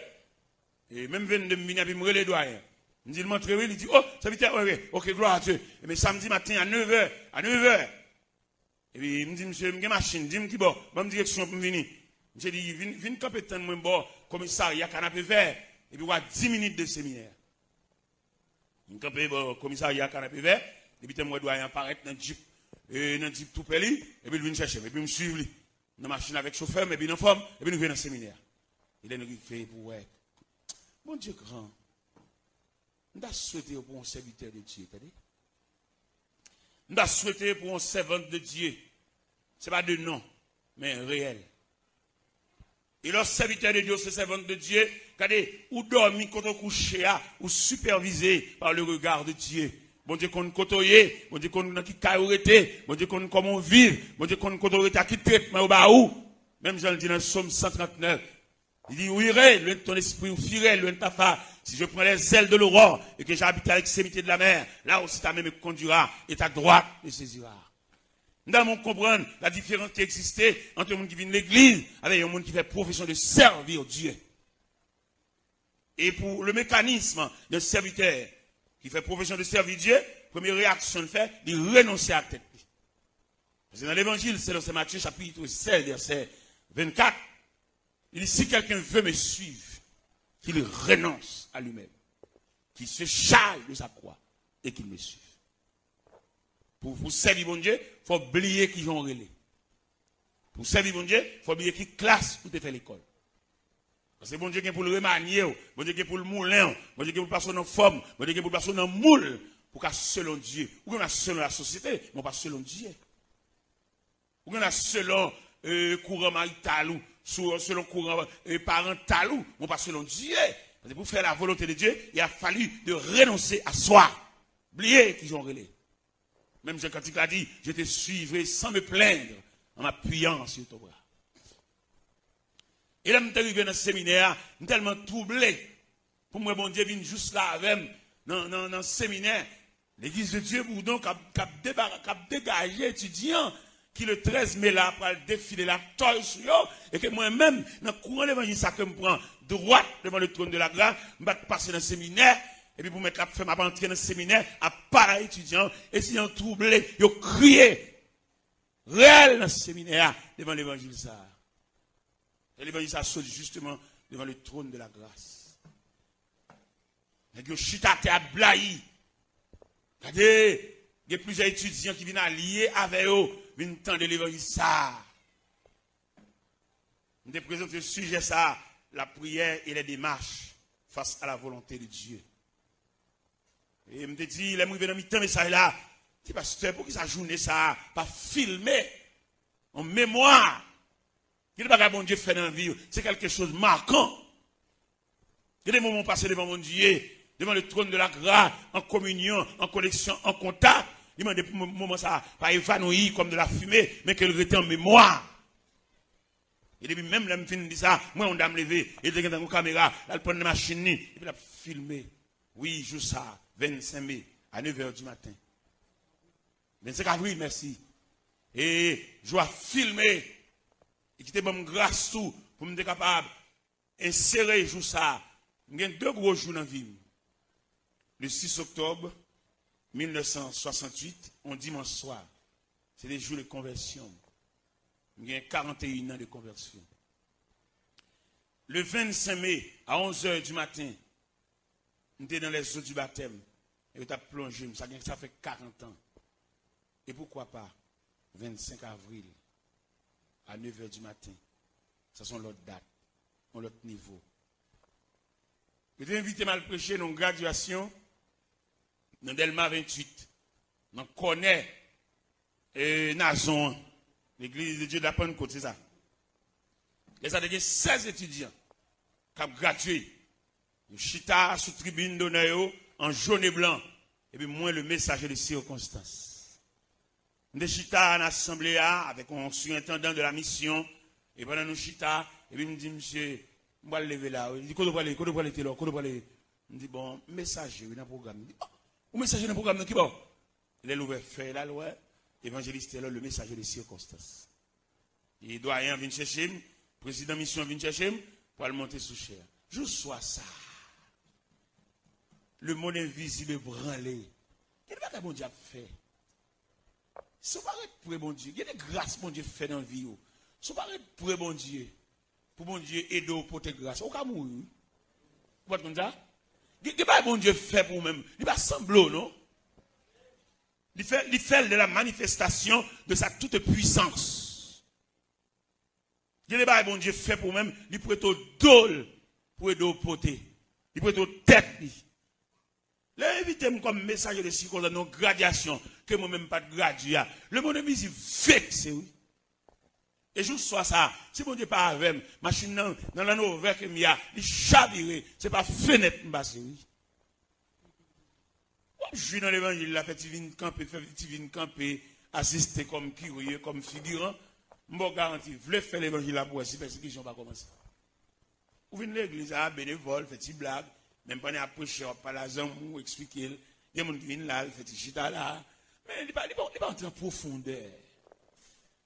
E menm vennde, m vini, epi m rele dwayen. M di l, m antre, wi, li di, o, sèvitè, wi, wi, oke, glwa a Dye. Ebyen, samdi maten, a nevè, a nevè. Epi m di misye, m gen machin, di m ki bò, ban m direksyon pou m vini. Misye di, vin, vin kanpe tann mwen bò komisarya Kanapevè, epi w a dis minit de seminè. M kanpe bò komisarya Kanapevè, epi tan m wè dwayen an parèt nan djip, e, nan djip tou prè li, epi l vin chèche m, epi m swiv li. Nan machin avèk chofè m, epi n anfòm, epi nou rive nan seminè a. E lè n rive pou wè, Bondye gran. M ta swete yo pou yon sèvitè de Dye, tande. M ta swete pou yon sèvant de Dye. Se pa de non, men reyèl. E lè w sèvitè de Dye, w se sèvant de Dye, gade, ou dòmi kote w kouche a, ou sipèvize par le regard de Dieu. Bondye konn kote w ye, Bondye konn nan ki kay ou rete, Bondye konn kòman w viv, Bondye konn kote w rete, a ki tretman yo ba ou. Menm jan l di nan Sòm san trannèf, li di, ou iré loin de ton esprit, ou fuiré loin de ta face. Si je prends les ailes de l'aurore et que j'habite à l'extrémité de la mer, là aussi ta main me conduira et ta droite me saisira. M ta renmen w konprann la diferans ki egziste ant yon moun ki vin legliz avèk yon moun ki fè profesyon de servir Dieu. E pou le mécanisme d'un serviteur qui fait profession de servir Dieu, premye reyaksyon l fè, li renonse a tèt li. Paske nan Levanjil selon Sen Matye, chapit sèz, vèsè vennkat, li di, si quelqu'un veut me suivre, qu'il renonce à lui-même, qu'il se charge de sa croix et qu'il me suive. Pou, pou sèvi Bondye, fò w bliye kijan w rele. Pou w sèvi Bondye, fò w bliye ki klas ou te fè lekòl. Paske Bondye gen pou l remanye w, Bondye gen pou l moulen w, Bondye gen pou l pase w nan fòm, Bondye gen pou l pase w nan moul, pou w ka selon Dye. Ou gen dwa selon lasosyete, men w pa selon Dye. Ou gen dwa selon, euh, kouran marital ou, sou, selon kouran, euh, parantal ou, men w pa selon Dye. Paske pou fè la volonté de Dieu, il a fallu de renoncer à soi. Bliye kijan w rele. Menm jan kantik la di, je te suivrai sans me plaindre en m'appuyant sur ton bras. E lè m te rive nan seminè a, m tèlman twouble pou m wè Bondye vin jous la avè m nan, nan, nan seminè. Legliz de Dye Boudon k ap, k ap deba-, k ap degaje etidyan ki le trèz me la pral defile la tòy sou yo, e ke mwen menm, nan kouran levanjil sa ke m pran dwat devan le trône de la grâce, m pa t pase nan seminè, epi pou mèt la ap fè m ap antre nan seminè, ap pale a etidyan, etidyan twouble, yo kriye rèl nan seminè a devan levanjil sa a. E levanjil sa a sot jisteman devan le trône de la grâce. Nèg yo chita atè ap blayi. Gade, gen plizyè etidyan ki vin alye avè yo, vin tande levanjil sa a. M te prezante sijè sa a, la prière et les démarches face à la volonté de Dieu. E m te di, lè m rive nan mitan mesaj la, m di, pastè, poukisa jounen sa a pa filme yon memwa? Gen de bagay Bondye fè nan vi w, se quelque chose marquant. Gen de moman w pase devan Bondye, devant le trône de la grâce, en communion, en connexion, en contact. Li mande pou mo- moman sa a pa evanouyi comme de la fumée, men ke l rete an memwa. E depi menm lè m fin di sa, m wè yon dam leve, e li te gentan gon kamera, l al pran nan machin li, epi l ap filme. Wi, jou sa, vennsenk me, a nèf è di maten. Vennsenk avril, mèsi. E jou a filme, e ki te ban m gras tou pou m te kapab ensere jou sa. M gen de gwo jou nan vi m. Le six octobre mille neuf cent soixante-huit, yon dimanch swa, se te jou de konvèsyon m. M gen quarante et un ans de conversion. Le vennsenk me, a onz è di maten, m te dans les eaux du baptême. E yo t ap plonje m. Sa gen, sa fè karant an. Et pourquoi pas vennsenk avril, a nèf è di maten. Sa se yon lòt dat, yon lòt nivo. Yo te envite m al preche nan yon gradyasyon nan Dèlma venntuit, nan kònè, e, Nazon an, Legliz de Dye de la Pannkot, se sa. Lè sa te gen sèz etidyan k ap gradye. Yo chita sou tribin donè yo an jòn e blan. Epi mwen, le messager de circonstance. M te chita nan asanble a avèk yon surintendant de la mission. E pandan nou chita, epi m di misye, m pral leve la wi. Li di, kote w prale, kote w prale Telò, kote w prale? M di, bon, m mesaje wi nan pwogram. Li di, oh, ou mesaje nan pwogram nan, kibò? Lè l ouvè fèy la, l wè Evangeliste Telò, le messager de circonstance. E dwayen an vin chèche m, prezidan misyon an vin chèche m, pou al monte sou chè a. Jou swa sa, lemonn envizib ebranle. Gen de bagay Bondye ap fè. Si w pa ret pre Bondye, gen de gras Bondye fè nan vi w. Si w pa ret pre Bondye, pou Bondye ede w pote gras, ou ka mouri, wi. Ou pa t konn sa? Gen, gen bagay Bondye fè pou ou menm. Li pa sanble w, non. Li fè, li fè l de la manifestation de sa toute puissance. Gen de bagay Bondye fè pou ou menm, li prete w do l pou ede w pote. Li prete w tèt li. Lè yo envite m kòm mesaje de sikonstans nan yon gradyasyon ke mwen menm m pa t gradye a, lemonn envizib vekse, wi. E jou swa sa, si Bondye pa avè m, machin nan, nan Land Rover ke m ye a, li chavire, se pa fenèt m pase, wi. W ap jwi nan levanjil la, fè ti vin kanpe, fè ti vin kanpe, asiste kòm kirye, kòm figiran. M ba w garanti, vle fè levanjil la pou w wè si pèsekisyon pa kòmanse. Ou vin legliz la, benevòl, fè ti blag, menm pandan y ap preche, w ap pale a zanmi w, eksplike l. Gen moun ki vin la, l fè ti chita la. Men li pa, li pa, li pa antre an pwofondè.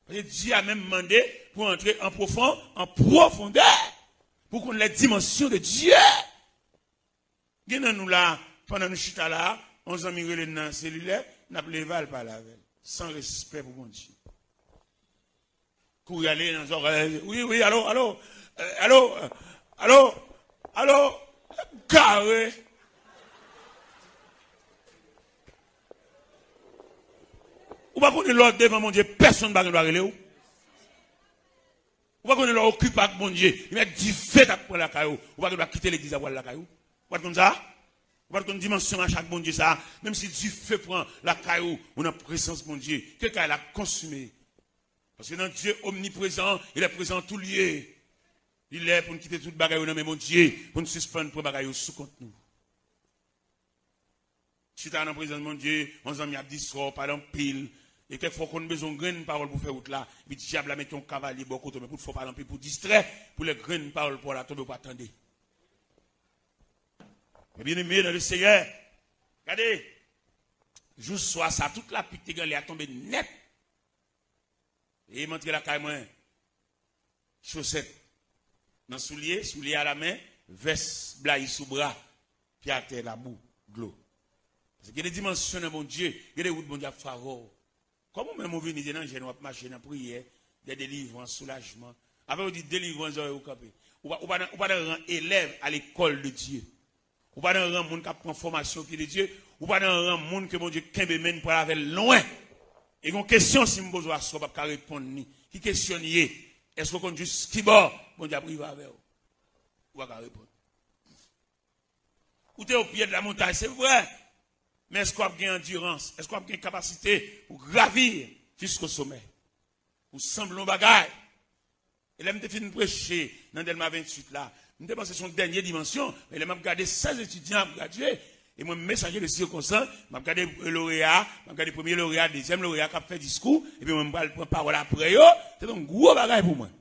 Paske Dye a menm mande pou antre an pwofon, an pwofondè. Pou konn les dimensions de Dieu. Gen nan nou la, pandan nou chita la, yon zanmi rele n nan selilè, n ap leve al pale avè l. San respè pou Bondye. Kouri ale nan zòrèy. Wi, wi, alo, alo, eh, alo, eh, alo, alo, gare. Ou pa konnen lè w devan Bondye, pèsonn pa gen dwa rele w. Ou pa konnen lè w okipe ak Bondye, li mèt dife t ap pran lakay ou. Ou pa gen dwa kite legliz la pou al lakay ou. Ou pa t konn sa? Ou pa t konn dimansyon mache ak Bondye sa? Menm si dife pran lakay ou, ou nan prezans Bondye. Ke kay la konsime. Paske nan Dye omniprezan, il est présent en tout lieu. Li lè pou n kite tout bagay yo nan men Bondye, pou n sispann pran bagay yo sou kont nou. Chita nan prezans Bondye, yon zanmi ap distrè w, pale anpil. E kèk fwa w konn bezwen yon grenn pawòl pou fè wout la, epi dyab la mete yon kavalye bò kote w, men pou fè w pale anpil, pou distrè, pou lè grenn pawòl pa w la tonbe, w pa tande. Mes bien-aimés dans le Seigneur, gade, jou swa sa, tout lapli k te gen anlè a tonbe nèt. E m antre lakay mwen, chosèt nan soulye, soulye a la men, vès blayi sou bra, pye atè, labou, dlo. Paske gen de dimansyon nan Bondye, gen de wout Bondye ap fè avè w. Kòm ou menm ou vini, se nan jèn w ap mache, nan priyè, de delivrans, soulajman. Apre yo di delivrans, zòrèy ou kanpe. Ou pa, ou pa nan, ou pa nan ran elèv a lekòl de Dye. Ou pa nan ran moun k ap pran fòmasyon ki de Dye. Ou pa nan ran moun ke Bondye kenbe men n pral avè l lwen. E gon kesyon si m poze w aswè w p ap ka reponn li. Ki kesyon l ye? Èske w konn jis kibò Bondye ap rive avè w? Ou pa ka reponn. Ou te o pye de la montay, se vre. Men èske w ap gen andirans? Èske w ap gen kapasite pou gravi jisko somè? Ou sanble yon bagay. E lè m te fin preche nan Dèlma venntuit la, M te panse se yon dènye dimansyon, men lè m ap gade sèz etidyan ap gradye, e mwen, mesaje de sikonstans, m ap gade loreya, m ap gade premye loreya, dezyèm loreya k ap fè diskou, epi mwen, m pral pran pawòl apre yo, se te yon gwo bagay pou mwen.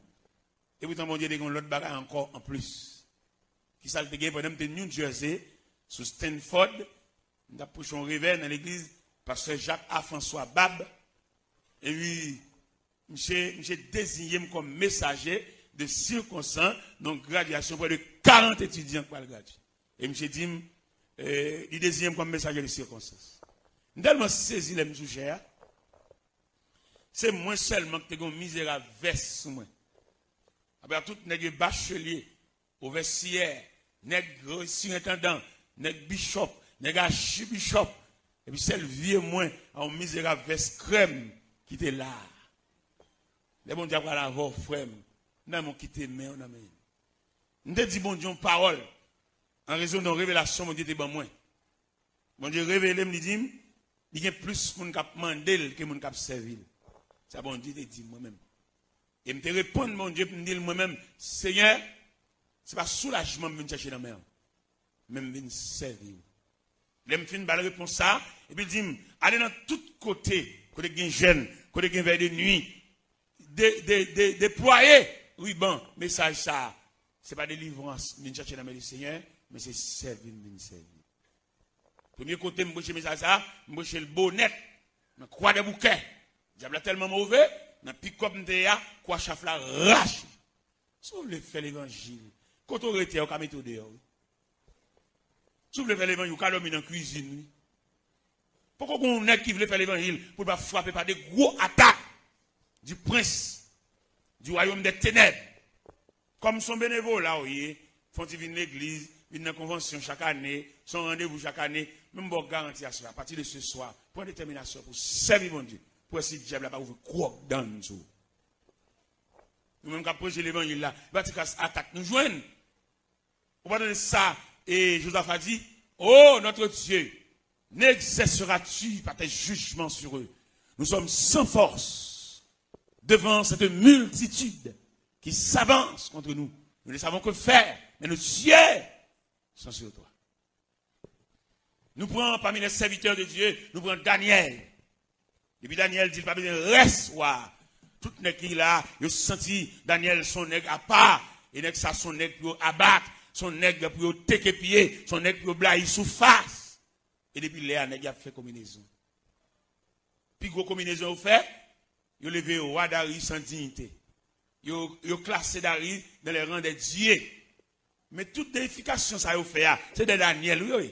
E poutan, Bondye te gen yon lòt bagay ankò anplis. Ki sa l te gen pandan m te New Jersey, sou Stanford, m t ap preche yon revè nan legliz pastè Jacques A. François Bab. Epi, misye, misye deziye m kòm mesaje de sikonstans nan yon gradyasyon prè de karant etidyan k pral gradye. E misye di m, eh, li deziye m kòm mesaje de sikonstans. M tèlman sezi lè m sou chè a. Se mwen sèlman ki te gen yon mizerab vès sou mwen. Apre tout nèg yo bachelye, pwofesè, nèg sirentandan, nèg bichòp, nèg achibichòp, epi sèl vye mwen a yon mizerab vès krèm ki te la. Lè Bondye ap pale avè w, frè m, m ta renmen w kite men w nan men l. M te di Bondye yon pawòl an rezon de yon revelasyon Bondye te ban mwen. Bondye revele m, li di m, li gen plis moun k ap mande l ke moun k ap sèvi l. Sa Bondye te di m mwen menm. E m te reponn Bondye, m di l mwen menm, Senyè, se pa soulajman m vin chèche nan men w, men m vin sèvi w. Lè m fin ba l repons sa, epi l di m, ale nan tout kote, kote gen jèn, kote gen vèy de nwi, de, de, de, deplwaye riban mesaj sa a. Se pa delivrans m vin chèche nan men Lesenyè, men se sèvi m vin sèvi. Premye kote m preche mesaj sa a, m preche l Bonèt, nan Kwadèboukè. Dyab la tèlman move, nan pikòp m te ye a, kwa chaf la rache. Si w vle fè levanjil, kote w rete a, yo ka mete w deyò, wi. Si w vle fè levanjil, ou ka dòmi nan kwizin, wi. Poko gen yon nèg ki vle fè levanjil pou l pa frape pa de gwo atak du prince du royaume des ténèbres. Kòm se yon benevola w ye, fò w ti vin legliz, vin nan konvansyon chak ane, se yon randevou chak ane, men m ba w garanti aswè, apati de se swa, pran detèminasyon pou w sèvi Bondye, pou w wè si dyab la pa ouvri gwòg dann sou ou. Nou menm k ap preche levanjil la, e pa ti kras atak nou jwenn. Ou pa tande sa, e Jozafa di, Oh, notre Dieu, n'exerceras-tu pas tes jugements sur eux? Nous sommes sans force devant cette multitude qui s'avance contre nous. Nous ne savons que faire, mais nos yeux sont sur toi. Nou pran pami les serviteurs de Dieu, nou pran Daniel. Epi Daniel di l pa bezwen rès wa. Tout nèg ki la, yo santi Daniel se yon nèg apa. E nèg sa se yon nèg pou yo abat, se yon nèg pou yo teke pye, se yon nèg pou yo blayi sou fas. E depi lè a, nèg y ap fè konbinezon. Pi gwo konbinezon yo fè, yo leve wa Darius an diyite. Yo, yo klase Darius dans les rangs des dieux. Men tout deyifikasyon sa yo fè a, se de Daniel, wi, wi.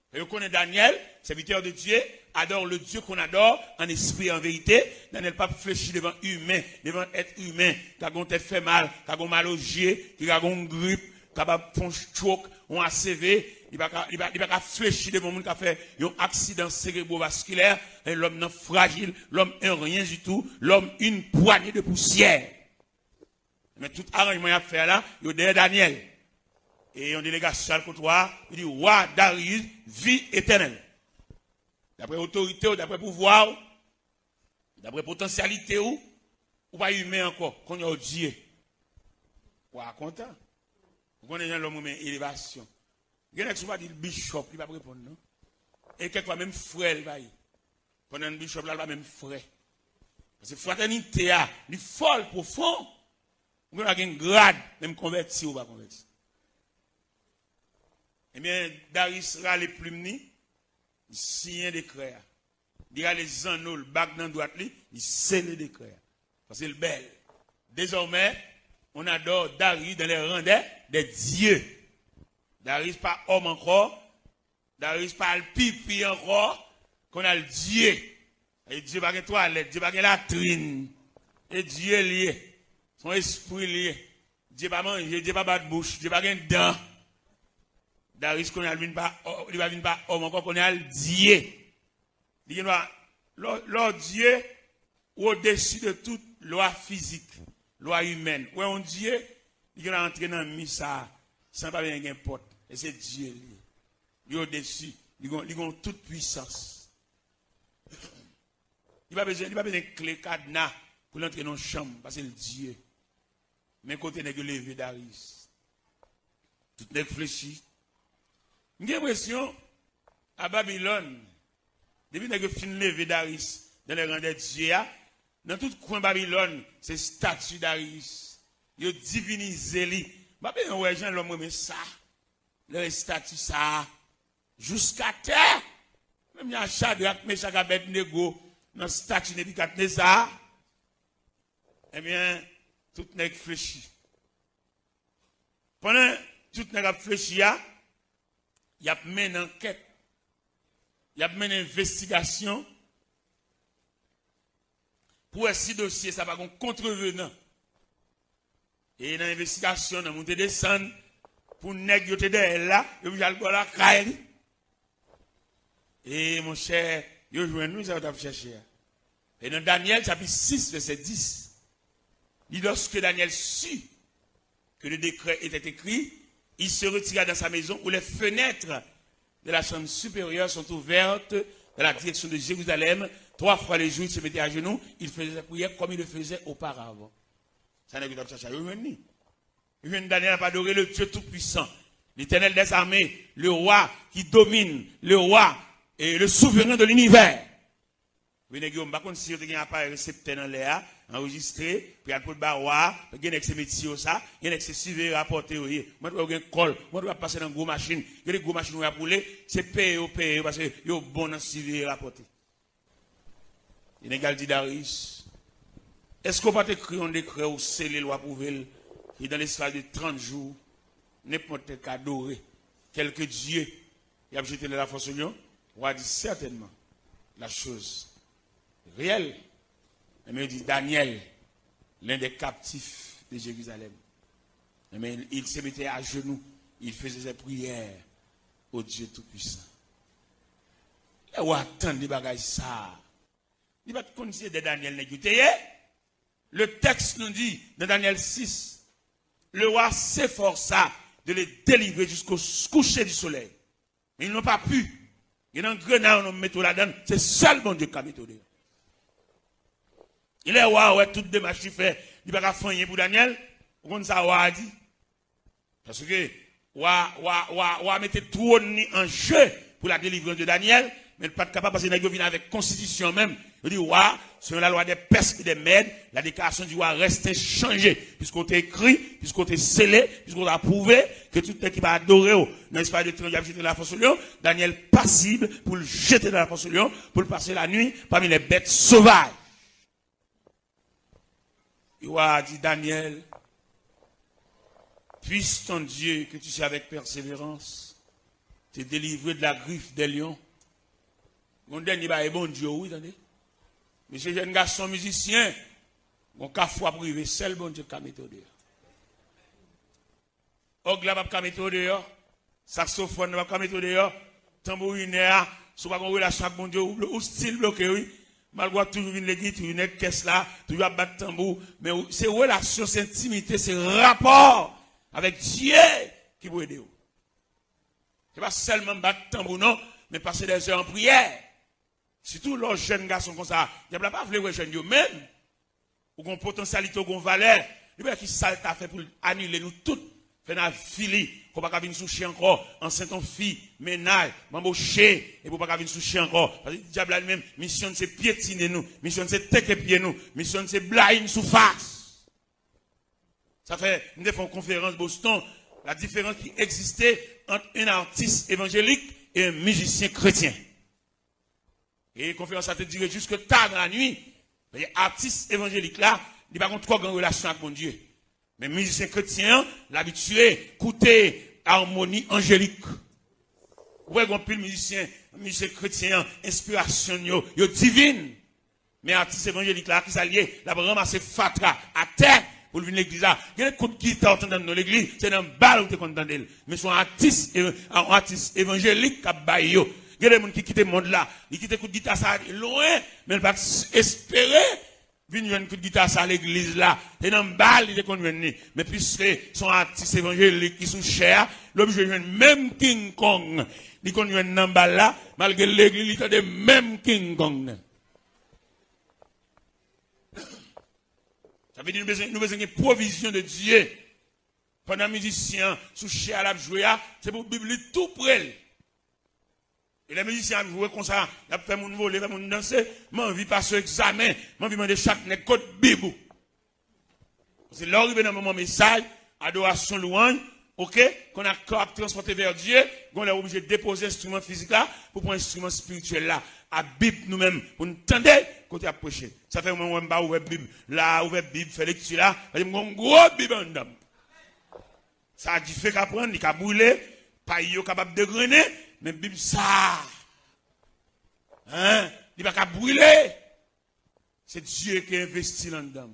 E yo konnen Daniel, serviteur de Dieu, adore le Dieu qu'on adore en esprit et en vérité. Daniel p ap flechi devan imen, devan èt imen, ka gon tèt fè mal, ka gon mal o zye, ki ka gon grip, kapab fè yon stroke, yon A C V, li pa ka, li pa, li pa ka flechi devan moun ka fè yon aksidan serebrovaskilè. E lòm nan frajil, lòm en rien du tout, lòm une poignée de poussière. Men tout aranjman y ap fè a la, yo dèyè Daniel. E yon delegasyon al kot wa, li di, Wa Darius, vi etènèl. Daprè otorite w, daprè pouvwa w, daprè potansyalite w, ou pa imen ankò, kounye a w dye. Wa a kontan. Ou konnen jan lòm renmen elevasyon. Gen nèg si w pa di l bishop, li p ap reponn non. E kèk fwa menm frè l pa ye. Pandan l bishop la, l pa menm frè. Paske fratènite a, li fò, l pwofon. Ou gen dwa gen grad, menm konvèti ou pa konvèti. Ebyen, Darius rale plim ni, li siyen dekrè a. Li rale zanno l, bag nan dwat li, li sele dekrè a. Paske l bèl. Désormais, on adore Darius dans les rangs des, des dieux. Darius pa òm ankò. Darius pa al pipi ankò. Kounye a l dye. E dye pa gen twalèt, dye pa gen latrin. E dye l ye. Se yon espri l ye. Dye pa manje, dye pa bat bouch, dye pa gen dan. Darius kounye a l vin pa, li pa vin pa òm ankò, kounye a l dye. Li gen dwa, lè w, lè w dye, ou odesi de tout lwa fizik, lwa imèn. Ou wè yon dye, li gen dwa antre nan mi sa a, san pa bezwen gen pòt. E se dye li ye. Li odesi, li gen, li gen tout pwisans. Li pa bezwen, li pa bezwen kle kadna pou l antre nan yon chanm, paske l dye. Men kote nèg yo leve Darius. Tout nèg flechi. M gen enpresyon, a Babilòn, depi nèg yo fin leve Darius dans les rangs des dieux a, nan tout kwen Babilòn, se estati Darius. Yo divinize li. M pa bezwen wè jan lòm renmen sa. Lè estati sa a, jouskatè, menm jan Chadrak, Mechak, Abèdnego nan estati Nebikadneza a, ebyen, tout nèg flechi. Pandan tout nèg ap flechi a, y ap mennen ankèt, y ap mennen envestigasyon pou wè si dosye sa pa gen kontrevenan. E nan envestigasyon, nan moute desann, pou nèg yo te dèyè l la, yo oblije al bò lakay li. E monchè, yo jwenn wi sa yo t ap chèche a. E nan Danyèl chapit sis, vèsè dis, li, lorsque Daniel sut que le décret était écrit, il se retira dans sa maison où les fenêtres de la chambre supérieure sont ouvertes dans la direction de Jérusalem. Trois fois le jour, il se mettait à genoux, il faisait sa prière comme il le faisait auparavant. Sa nèg yo t ap chache a, yo jwenn li. Yo jwenn Daniel ap adore le Dieu Tout-Puissant, l'Éternel des armées, le roi qui domine, le roi et le souverain de l'univers. Wi, nèg yo, m pa konn si yo te gen aparèy reseptè nan lè a, anrejistre, pou y al pote ba wa a, gen nèg se metye yo sa, gen nèg se siveye rapòte yo ye. Mwen t wè yo gen kòl, mwen t wè y ap pase nan gwo machin, gen de gwo machin wè y ap woule, se peye yo peye yo, paske yo bon nan siveye rapòte. E nèg al di Darius, èske w pa t ekri yon dekrè ou sele l, w apwouve l, e dans l'espace de trente jours, nenpòt nèg ka adore kèlke dye, y ap jete nan la fosse aux lions? Wa di, certainement, la chose est réelle. Ebyen, yo di, Daniel, l'un des captifs de Jérusalem, ebyen, il se mettait à genoux, il faisait ses prières au Dieu Tout-Puissant. Lè wa tande bagay sa a, li pa t konn si se dèyè Daniel nèg yo te ye. Le texte nous dit, dans Daniel six, le roi s'efforça de les délivrer jusqu'au coucher du soleil. Mais ils n'ont pas pu. Gen nan grena yo nou mete w ladan, se sèl Bondye ki ka mete w deyò. E lè wa a wè tout demach li fè, li pa ka fè anyen pou Daniel, ou konn sa wa a di? Paske wa, wa, wa, wa mete twòn li an je pou la délivrance de Daniel, men l pa t kapab paske nèg yo vin avèk konstitisyon menm. Yo di, wa, selon la loi des Perses et des Mèdes, la déclaration du roi reste inchangée, puisqu'on te écrit, puisqu'on te scellé, puisqu'on te approuvé, que tout nèg ki pa adore w nan espas de trant jou y ap jete nan la fosse aux lions, Daniel pasib pou l jete nan la fosse aux lions, pou l pase la nuit parmi les bêtes sauvages. Roi a di, Daniel, puisse ton Dieu que tu sers avec persévérance te délivrer de la griffe des lions. Yon dènye bagay Bondye, wi, tande. Mesye, jèn gason mizisyen, yon kafou ap rive, sèl Bondye ka mete w deyò. Òg la p ap ka mete w deyò. Saksofòn nan p ap ka mete w deyò. Tanbourinè a, si w pa gen yon relasyon ak Bondye, ou, ou stil bloke, wi. Malgre w ap toujou vin legliz, toujou nèg kès la, toujou ap bat tanbou, men ou, se relasyon, se entimite, se rapò avèk Dye ki pou ede w. Se pa sèlman bat tanbou, non, men pase dèzè an priyè. Sitou lè w jèn gason konsa, dyab la pa vle wè jèn yo menm. Ou gon potansyalite, ou gon valè. Li pa ki sa l ta fè pou l anile nou tout, fè n avili, pou w pa ka vin sou che ankò, ansent yon fi, mennaj, manboche, epi w pa ka vin sou che ankò. Paske dyab la li menm, misyon l se pyetine nou, misyon l se teke pye nou, misyon l se blayi n sou fas. Sa fè, m te fè yon konferans Boston, la différence qui existait entre un artiste évangélique et un musicien chrétien. E konferans sa te dire jiske ta nan lannuit. Paske atis evanjelik la, li pa gen twò gran relasyon ak Bondye. Men mizisyen kretyen an, l abitye koute amoni anjelik. Ou wè, gen anpil mizisyen, mizisyen kretyen an, enspirasyon yo, yo divin. Men atis evanjelik la, kisa l ye? L ap ranmase fatra atè pou l vin legliz la. Gen de kout gita w te tann nan legliz, se nan bal ou te konn tande l. Men se yon atis, e, yon atis evanjelik k ap bay yo. Gen de moun ki kite mond la, li kite kout gita sa lwen, men l pa t espere vin jwenn kout gita sa legliz la. Se nan bal li te konn jwenn li. Men piske se yon atis evanjelik ki sou chè a, l oblije jwenn menm King Kong li konn jwenn nan bal la, malgre legliz li tande menm King Kong nan. Sa vle di nou bezwen, nou bezwen gen pwovizyon de Dye. Pandan mizisyen an sou chè a l ap jwe a, se pou Bib li tou pre l. E lè mizisyen ap jwe konsa, l ap fè moun vole, fè moun danse, m anvi pase yon egzamen, m anvi mande chak nèg kot Bib ou. Paske lè w rive nan moman mesaj, adorasyon, lwanj, oke, konn ak kè w ap transpòte vè Dye, gon lè w oblije depoze enstriman fizik la pou pran enstriman espirityèl la. A Bib nou menm, pou n tande kote y ap preche. Sa fè mwen, mwen m pa ouvè Bib la, ouvè Bib, fè lekti la, paske m gon gwo Bib anndan m. Sa dife ka pran, li ka brile, pay yo kapab degrennen, men Bib sa, hein, li pa ka brile. Se Dye ki envesti l anndan m.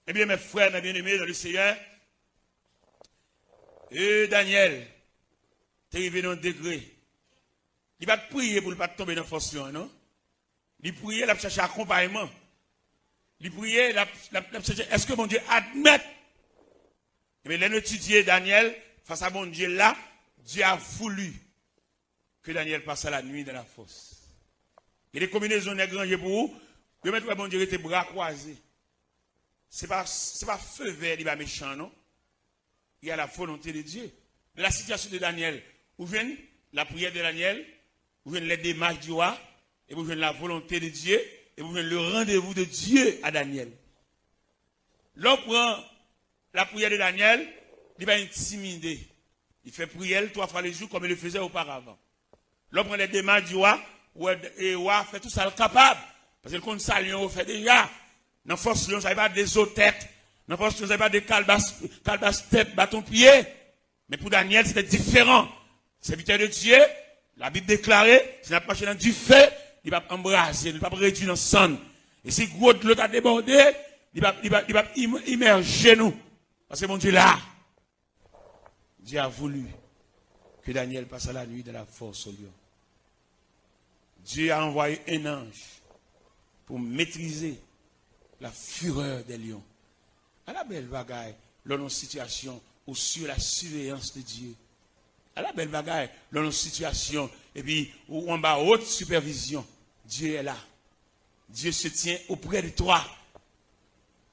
Ebyen, mes frères, mes bien-aimés dans le Seigneur, e Danyèl te rive nan yon degre. Li pa t priye pou l pa t tonbe nan fòs lyon an, non. Li priye, l ap chèche akonpayman. Li priye, l ap, l ap, l ap chèche, èske Bondye admèt? Ebyen, lè nou etidye Danyèl, fas a Bondye la, Dieu a voulu que Daniel passe la nuit dans la fosse. Gen de konbinezon nèg ranje pou ou, yo mèt wè Bondye rete bra kwaze. Se pa, se pa fevè li ba mechan, non. Il y a la volonté de Dieu. La situation de Daniel, ou jwenn la prière de Daniel, ou jwenn les démarches du roi, epi ou jwenn la volonté de Dieu, epi ou jwenn le rendez-vous de Dieu à Daniel. Lè w pran la priyè de Danyèl, li pa entimide. Li fè priyè l twa fwa le jou, comme il le faisait auparavant. Lè w pran les démarches du roi, ou wè, e wa fè tout sa l kapab. Paske l konn sa lyon yo fè deja. Nan fòs lyon sa, e pa de zo tèt. Nan fòs lyon sa, e pa de kalbas, kalbas tèt, baton pye. Men pou Danyèl, se te diferan. Sèvitè de Dye, Labib deklare, si n ap mache nan dife, li p ap anbraze nou, li p ap redui nan sann. E si gwo dlo ta debòde, li p ap, li p ap, li p ap im-, imèje nou. Paske Bondye la. Dieu a voulu que Daniel passe la nuit dans la fosse aux lions. Dieu a envoyé un ange pour maîtriser la fureur des lions. Ala bèl bagay lè w nan sitiyasyon ou sou la siveyans de Dye. Ala bèl bagay lè w nan sitiyasyon epi ou anba wot sipèvizyon. Dieu est là. Dieu se tient auprès de toi.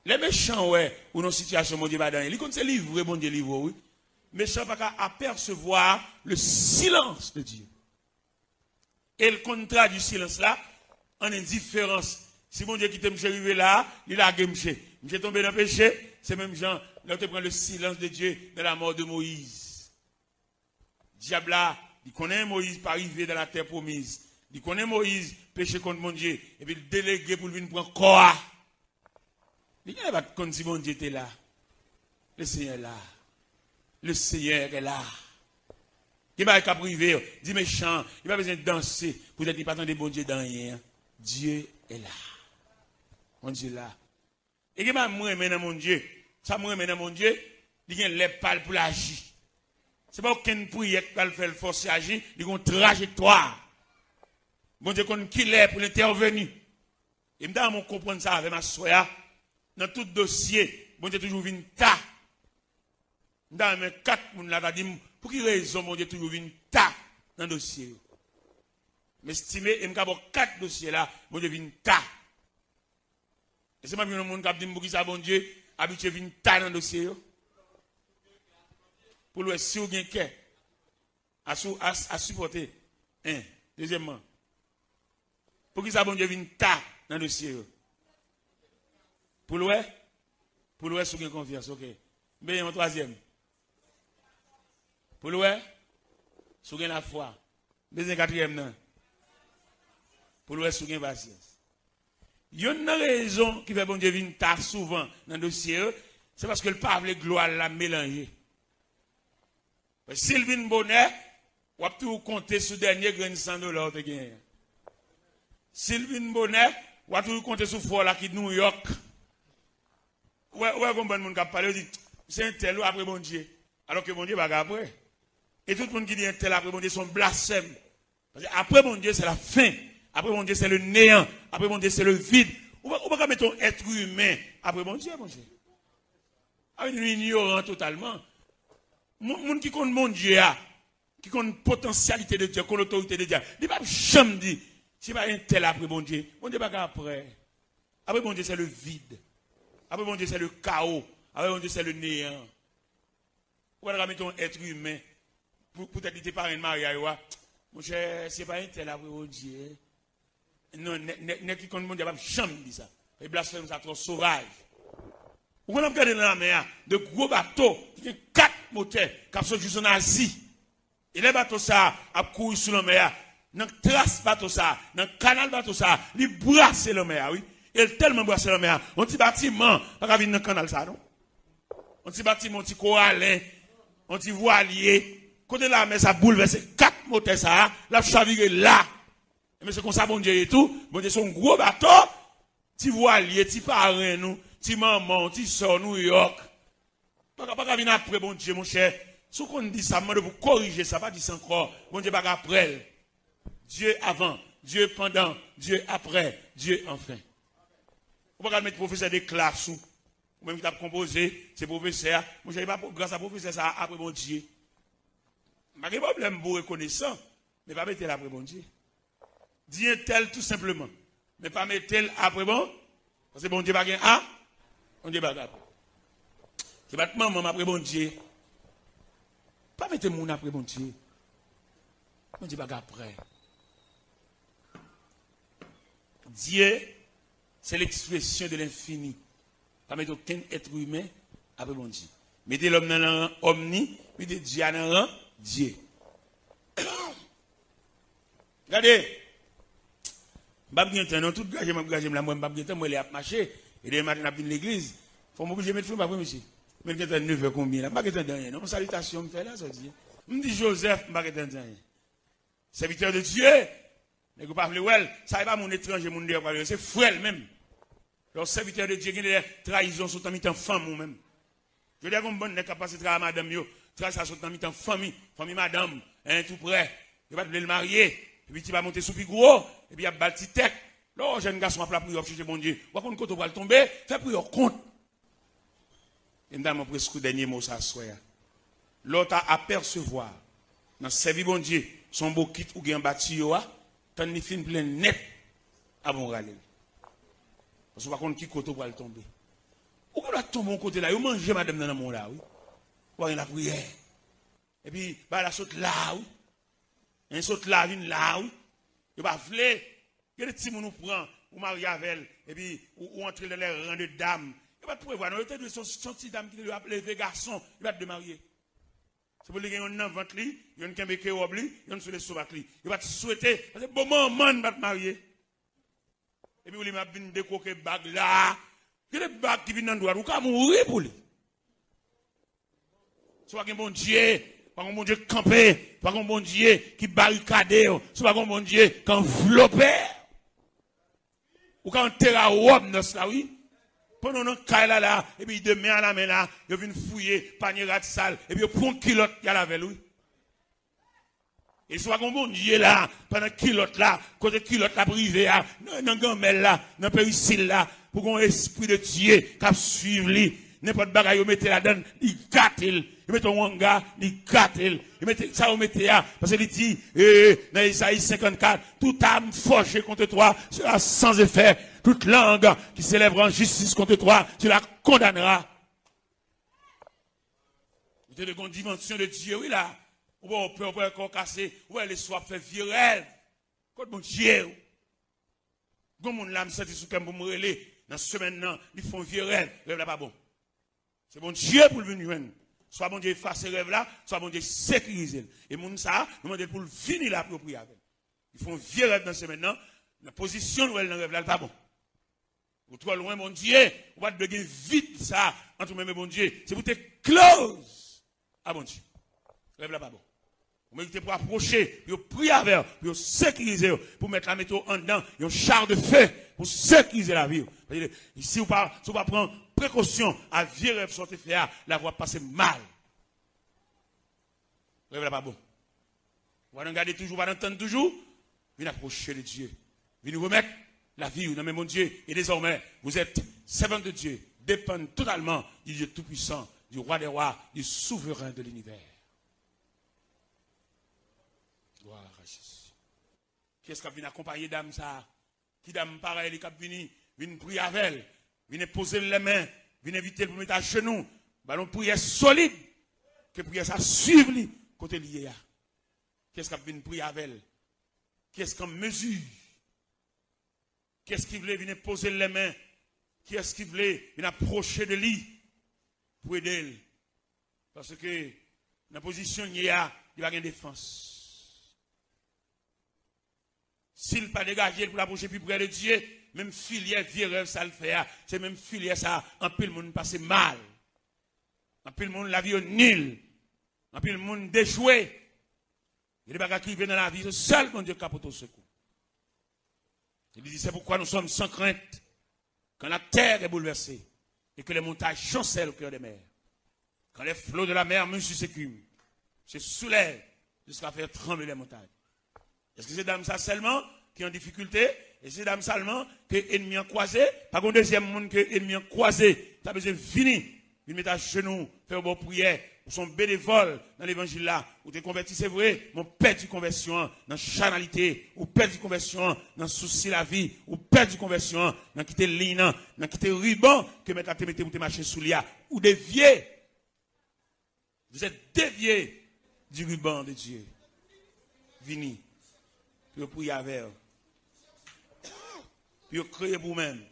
Lè mechan wè ou nan sitiyasyon Bondye pa dan, li konn se livre Bondye livre w, wi. Mechan pa ka apercevoir le silence de Dieu. E l konn tradui silans la an endiferans. Si Bondye kite misye rive la a, li lage misye. Misye tonbe nan peche, se menm jan lè w te pran le silence de Dieu dans la mort de Moïse. Dyab la, li konnen Moyiz pa rive dans la terre promise. Li konnen Moyiz peche kont Bondye, epi l delege pou l vin pran kò a. Li genlè pa t konn si Bondye te la. Le Seigneur est là. Le Seigneur est là. Gen bagay k ap rive, di mechan, li pa bezwen danse, poutèt li pa tande Bondye dan anyen an. Dieu est là. Bondye la. E gen bagay mwen renmen nan Bondye. Sa mwen renmen nan Bondye, li gen lè pa l pou l aji. Se pa okenn priyè k pral fè l fòse aji, li gen yon trajektwa. Bondye konn kilè pou l entèveni. E m ta renmen w konprann sa avè m aswè a. Nan tout dosye, Bondye toujou vin ta. M ta renmen kat moun la ta di m, pou ki rezon Bondye toujou vin ta nan dosye yo? M estime, e m ka ba w kat dosye la, Bondye vin ta. E se m ap jwenn yon moun k ap di m poukisa Bondye abitye vin ta nan dosye yo? Pou l wè si w gen kè. Asou, as, a sipòte. En. Dezyèmman, poukisa Bondye vin ta nan dosye yo? Pou l wè? Pou l wè si w gen konfyans. Oke. M bezwen yon twazyèm. Pou l wè si w gen lafwa. M bezwen katriyèm nan. Pou l wè si w gen pasyans. Youn nan rezon ki fè Bondye vin ta souvan nan dosye yo, se paske l pa vle glwa l la melanje. Si l vin bonè, w ap toujou konte sou dènye grenn san dola w te genyen an. Si l vin bonè, w ap toujou konte sou frè w la ki Nouyòk. Ou wè, ou wè gon bann moun k ap pale, yo di, "Se entèl wi apre Bondye." Alòske Bondye pa gen apre. E tout moun ki di entèl apre Bondye se yon blasfèm. Paske apre Bondye se la fen. Apre Bondye se le neyan. Apre Bondye se le vid. Ou pa, ou pa ka mete yon èt imen apre Bondye, Bondye. A vle di nou inyoran totalman. Moun, moun ki konn Bondye a, ki konn potansyalite de Dye, konn otorite de Dye a, li p ap janm di, "Se pa entèl apre Bondye." Bondye pa gen apre. Apre Bondye, se le vide. Apre Bondye, se le kawo. Apre Bondye, se le neyan. Ou pa ta ka mete yon èt imen pou, poutèt li te parenn maryaj ou a. Monchè, se pa entèl apre Bondye. Non, nèg, nèg, nèg ki konn Bondye p ap janm di sa. E blasfèm sa twò sovaj. Ou konn ap gade nan lamè a, de gwo bato ki gen kat motè k ap sot jis ann Azi. E lè bato sa a ap kouri sou lanmè a, nan tras bato sa a, nan kanal bato sa a, li brase lanmè a, wi. E l tèlman brase lanmè a, yon ti batiman pa ka vin nan kanal sa a, non. Yon ti batiman, yon ti koralen, yon ti vwalye. Kote lamè sa boulvèse kat motè sa a, l ap chavire la. Ebyen, se konsa Bondye ye tou. Bondye se yon gwo bato. Ti vwalye, ti parenn ou, ti manman w, ti sè w Nouyòk. Pa ka, pa ka vin apre Bondye, monchè. Si w konn di sa, m mande w pou w korije sa, pa di sa ankò. Bondye pa ka apre l. Dieu avant, Dieu pendant, Dieu après, Dieu enfin. Ou pa ka met pwofesè de klas ou, ou menm ki t ap konpoze, se pwofesè a. Monchè, e pa pou, gras a pwofesè sa a, apre Bondye. M pa gen pwoblèm pou w rekonesan, men pa mete l apre Bondye. Di entèl tou senpleman. Men pa mete l apre bon. Paske Bondye pa gen a. Bondye pa gen apre. Se pa t manman m apre Bondye. Pa mete moun apre Bondye. Bondye pa gen apre. Dieu, c'est l'expression de l'infini. Pa mete okenn èt imen apre Bondye. Mete lòm nan, nan ran òm ni, mete Dye a nan ran Dye. Gade, m p ap gen tan non, tout graje m ap graje m la, m wè m p ap gen tan, m wè lè ap mache, e demen maten n ap vin legliz, fò m oblije met fren pa vre mesye. Men l gen tan nevè konbyen la, m pa gen tan de anyen non, yon salitasyon m fè la, sa w di. M di Joseph, m pa gen tan de anyen. Serviteur de Dieu, nèg yo pa vle wè l, sa e pa moun etranje, moun deyò pral wè l, se frè l menm. Lè w sèvitè de Dye, gen de lè trayizon sot nan mitan fanmi w menm. Jodi a, gen yon bann nèg k ap pase travay madanm yo, travay sa sot nan mitan fanmi, fanmi madanm, en, tou prè. Yo pa t vle l marye, epi ti pa monte sou pi gwo, epi y ap ba l ti tèk. Lè w wè jèn gason ap lapriyè, w ap chèche Bondye, w pa konn kote w pral tonbe, fè priyè w kont. E m ta renmen w preskri dènye mo sa aswè a. Lè w ta apèsevwa nan sèvi Bondye, se yon bokit ou gen anba tiyo a, tann li fin plen nèt, avan w rale l. Paske w pa konn ki kote w pral tonbe. Ou gen dwa tonbe yon kote la, yo manje madanm nan nan men w la, wi. Ou pa gen lapriyè. Epi, bagay la sot la, wi. En, sot la, vin la, wi. Yo pa vle. Gen de timoun ou pran, ou marye avè l, epi ou, ou antre l nan lè ran de dam. Yo pa t prevwa, non, yo te dwe se yon, se yon ti dam ki te dwe ap leve gason, yo pa t dwe marye. Se pou li gen yonn nan vant li, yonn kenbe ke wòb li, yonn sou lestomak li. Yo pa t swete, paske bon manman n pa t marye. Epi w li m ap vin dekwoke bag la. Gen de bag ki vin nan dwèt, ou ka mouri pou li. Si w pa gen Bondye, pa gen Bondye k kanpe, pa gen Bondye ki barikade w, si w pa gen Bondye k anvlope w. Ou ka antere a wòb nòs la, wi. Pandan w nan kay la, la, epi de men a la men la, yo vin fouye panye rad sal, epi yo pran kilòt y al avè l, wi. E si w pa gen Bondye la, pandan kilòt la, kote kilòt la ap rive a, nan, nan ganmèl la, nan perisil la, pou gen yon espri de Dye k ap swiv li, nenpòt bagay yo mete ladan l, li gate l. Yo mete yon wanga, li gate l. Yo mete sa yo mete a, paske li di, e, nan Ezayi senkannkat, toute arme forgée contre toi sera sans effet. Toute langue qui s'élèvera en justice contre toi, tu la condamneras. Ou te dwe gen yon dimansyon de Dye, wi, la. Ou pa wè pè, ou pa wè kò kase, ou wè lespri ap fè vye rèv. Kot Bondye w? Gon moun la, m santi sou kè m pou m rele nan semèn nan, li fè yon vye rèv, rèv la pa bon. Se Bondye pou l vin jwenn. Swa Bondye efase rèv la, swa Bondye sekirize l. E moun sa a, nou mande l pou l vini la pou yo priye avè l. Li fè yon vye rèv nan semèn nan, nan pozisyon l wè l nan rèv la, l pa bon. Ou twò lwen Bondye, ou pa t dwe gen vid sa ant ou menm e Bondye. Se pou te close a Bondye. Rèv la pa bon. Ou merite pou apwoche, pou yo priye avè w, pou yo sekirize w, pou mèt la mete w anndan yon char de feu pou sekirize lavi w. Paske si w pa, si w pa pran prekosyon a vye rèv sa w te fè a, lavi w ap pase mal. Rèv la pa bon. Ou pa nan gade toujou, ou pa nan tann toujou. Vin apwoche de Dye. Vin remèt lavi w nan men Bondye. Et désormais, vous êtes servante de Dieu, dépendez totalement du Dieu tout-puissant, du roi des rois, du souverain de l'univers. Gloire à Jésus. Kiyès k ap vin akonpaye dam sa a? Ki dam parèy li k ap vini, vin priye avè l, vin enpoze l lèmen, Vin envite l pou met ajenou, ba l yon priyè solid, ke priyè sa swiv li kote l ye a. Kiyès k ap vin priye avè l? Kiyès k an mezi? Kiyès ki vle vin enpoze l lèmen? Kiyès ki vle vin apwoche de li pou ede l? Paske nan pozisyon l ye a, li pa gen defans. Si l pa degaje l pou l apwoche pi pre de Dye, menm filyè vye rèv sa l fè a, se menm filyè sa anpil moun pase mal. Anpil moun lavi yo nil. Anpil moun dechwe. Gen de bagay ki rive nan lavi, se sèl Bondye k ka pote w sekou. Il dit, c'est pourquoi nous sommes sans crainte quand la terre est bouleversée et que les montagnes chancellent au cœur des mers. Quand les flots de la mer mugissent et écument, se soulèvent jusqu'à faire trembler les montagnes. Èske se dam sa sèlman ki an difikilte? Èske se dam sèlman ke enmi an kwaze? Pa gen dezyèm moun ke enmi an kwaze. Sa bezwen vini, vin met ajenou, fè yon bon priyè. Ou se yon benevòl nan levanjil la. Ou te konvèti, se vre, men ou pèdi konvèsyon an nan chanalite. Ou pèdi konvèsyon an nan sousi lavi. Ou pèdi konvèsyon an nan kite liy nan, nan kite riban ke mèt la te mete pou te mache sou li a. Ou devye. Vous êtes déviés du ruban de Dieu. Vini pou yo priye avè w. Pou yo kriye pou ou menm.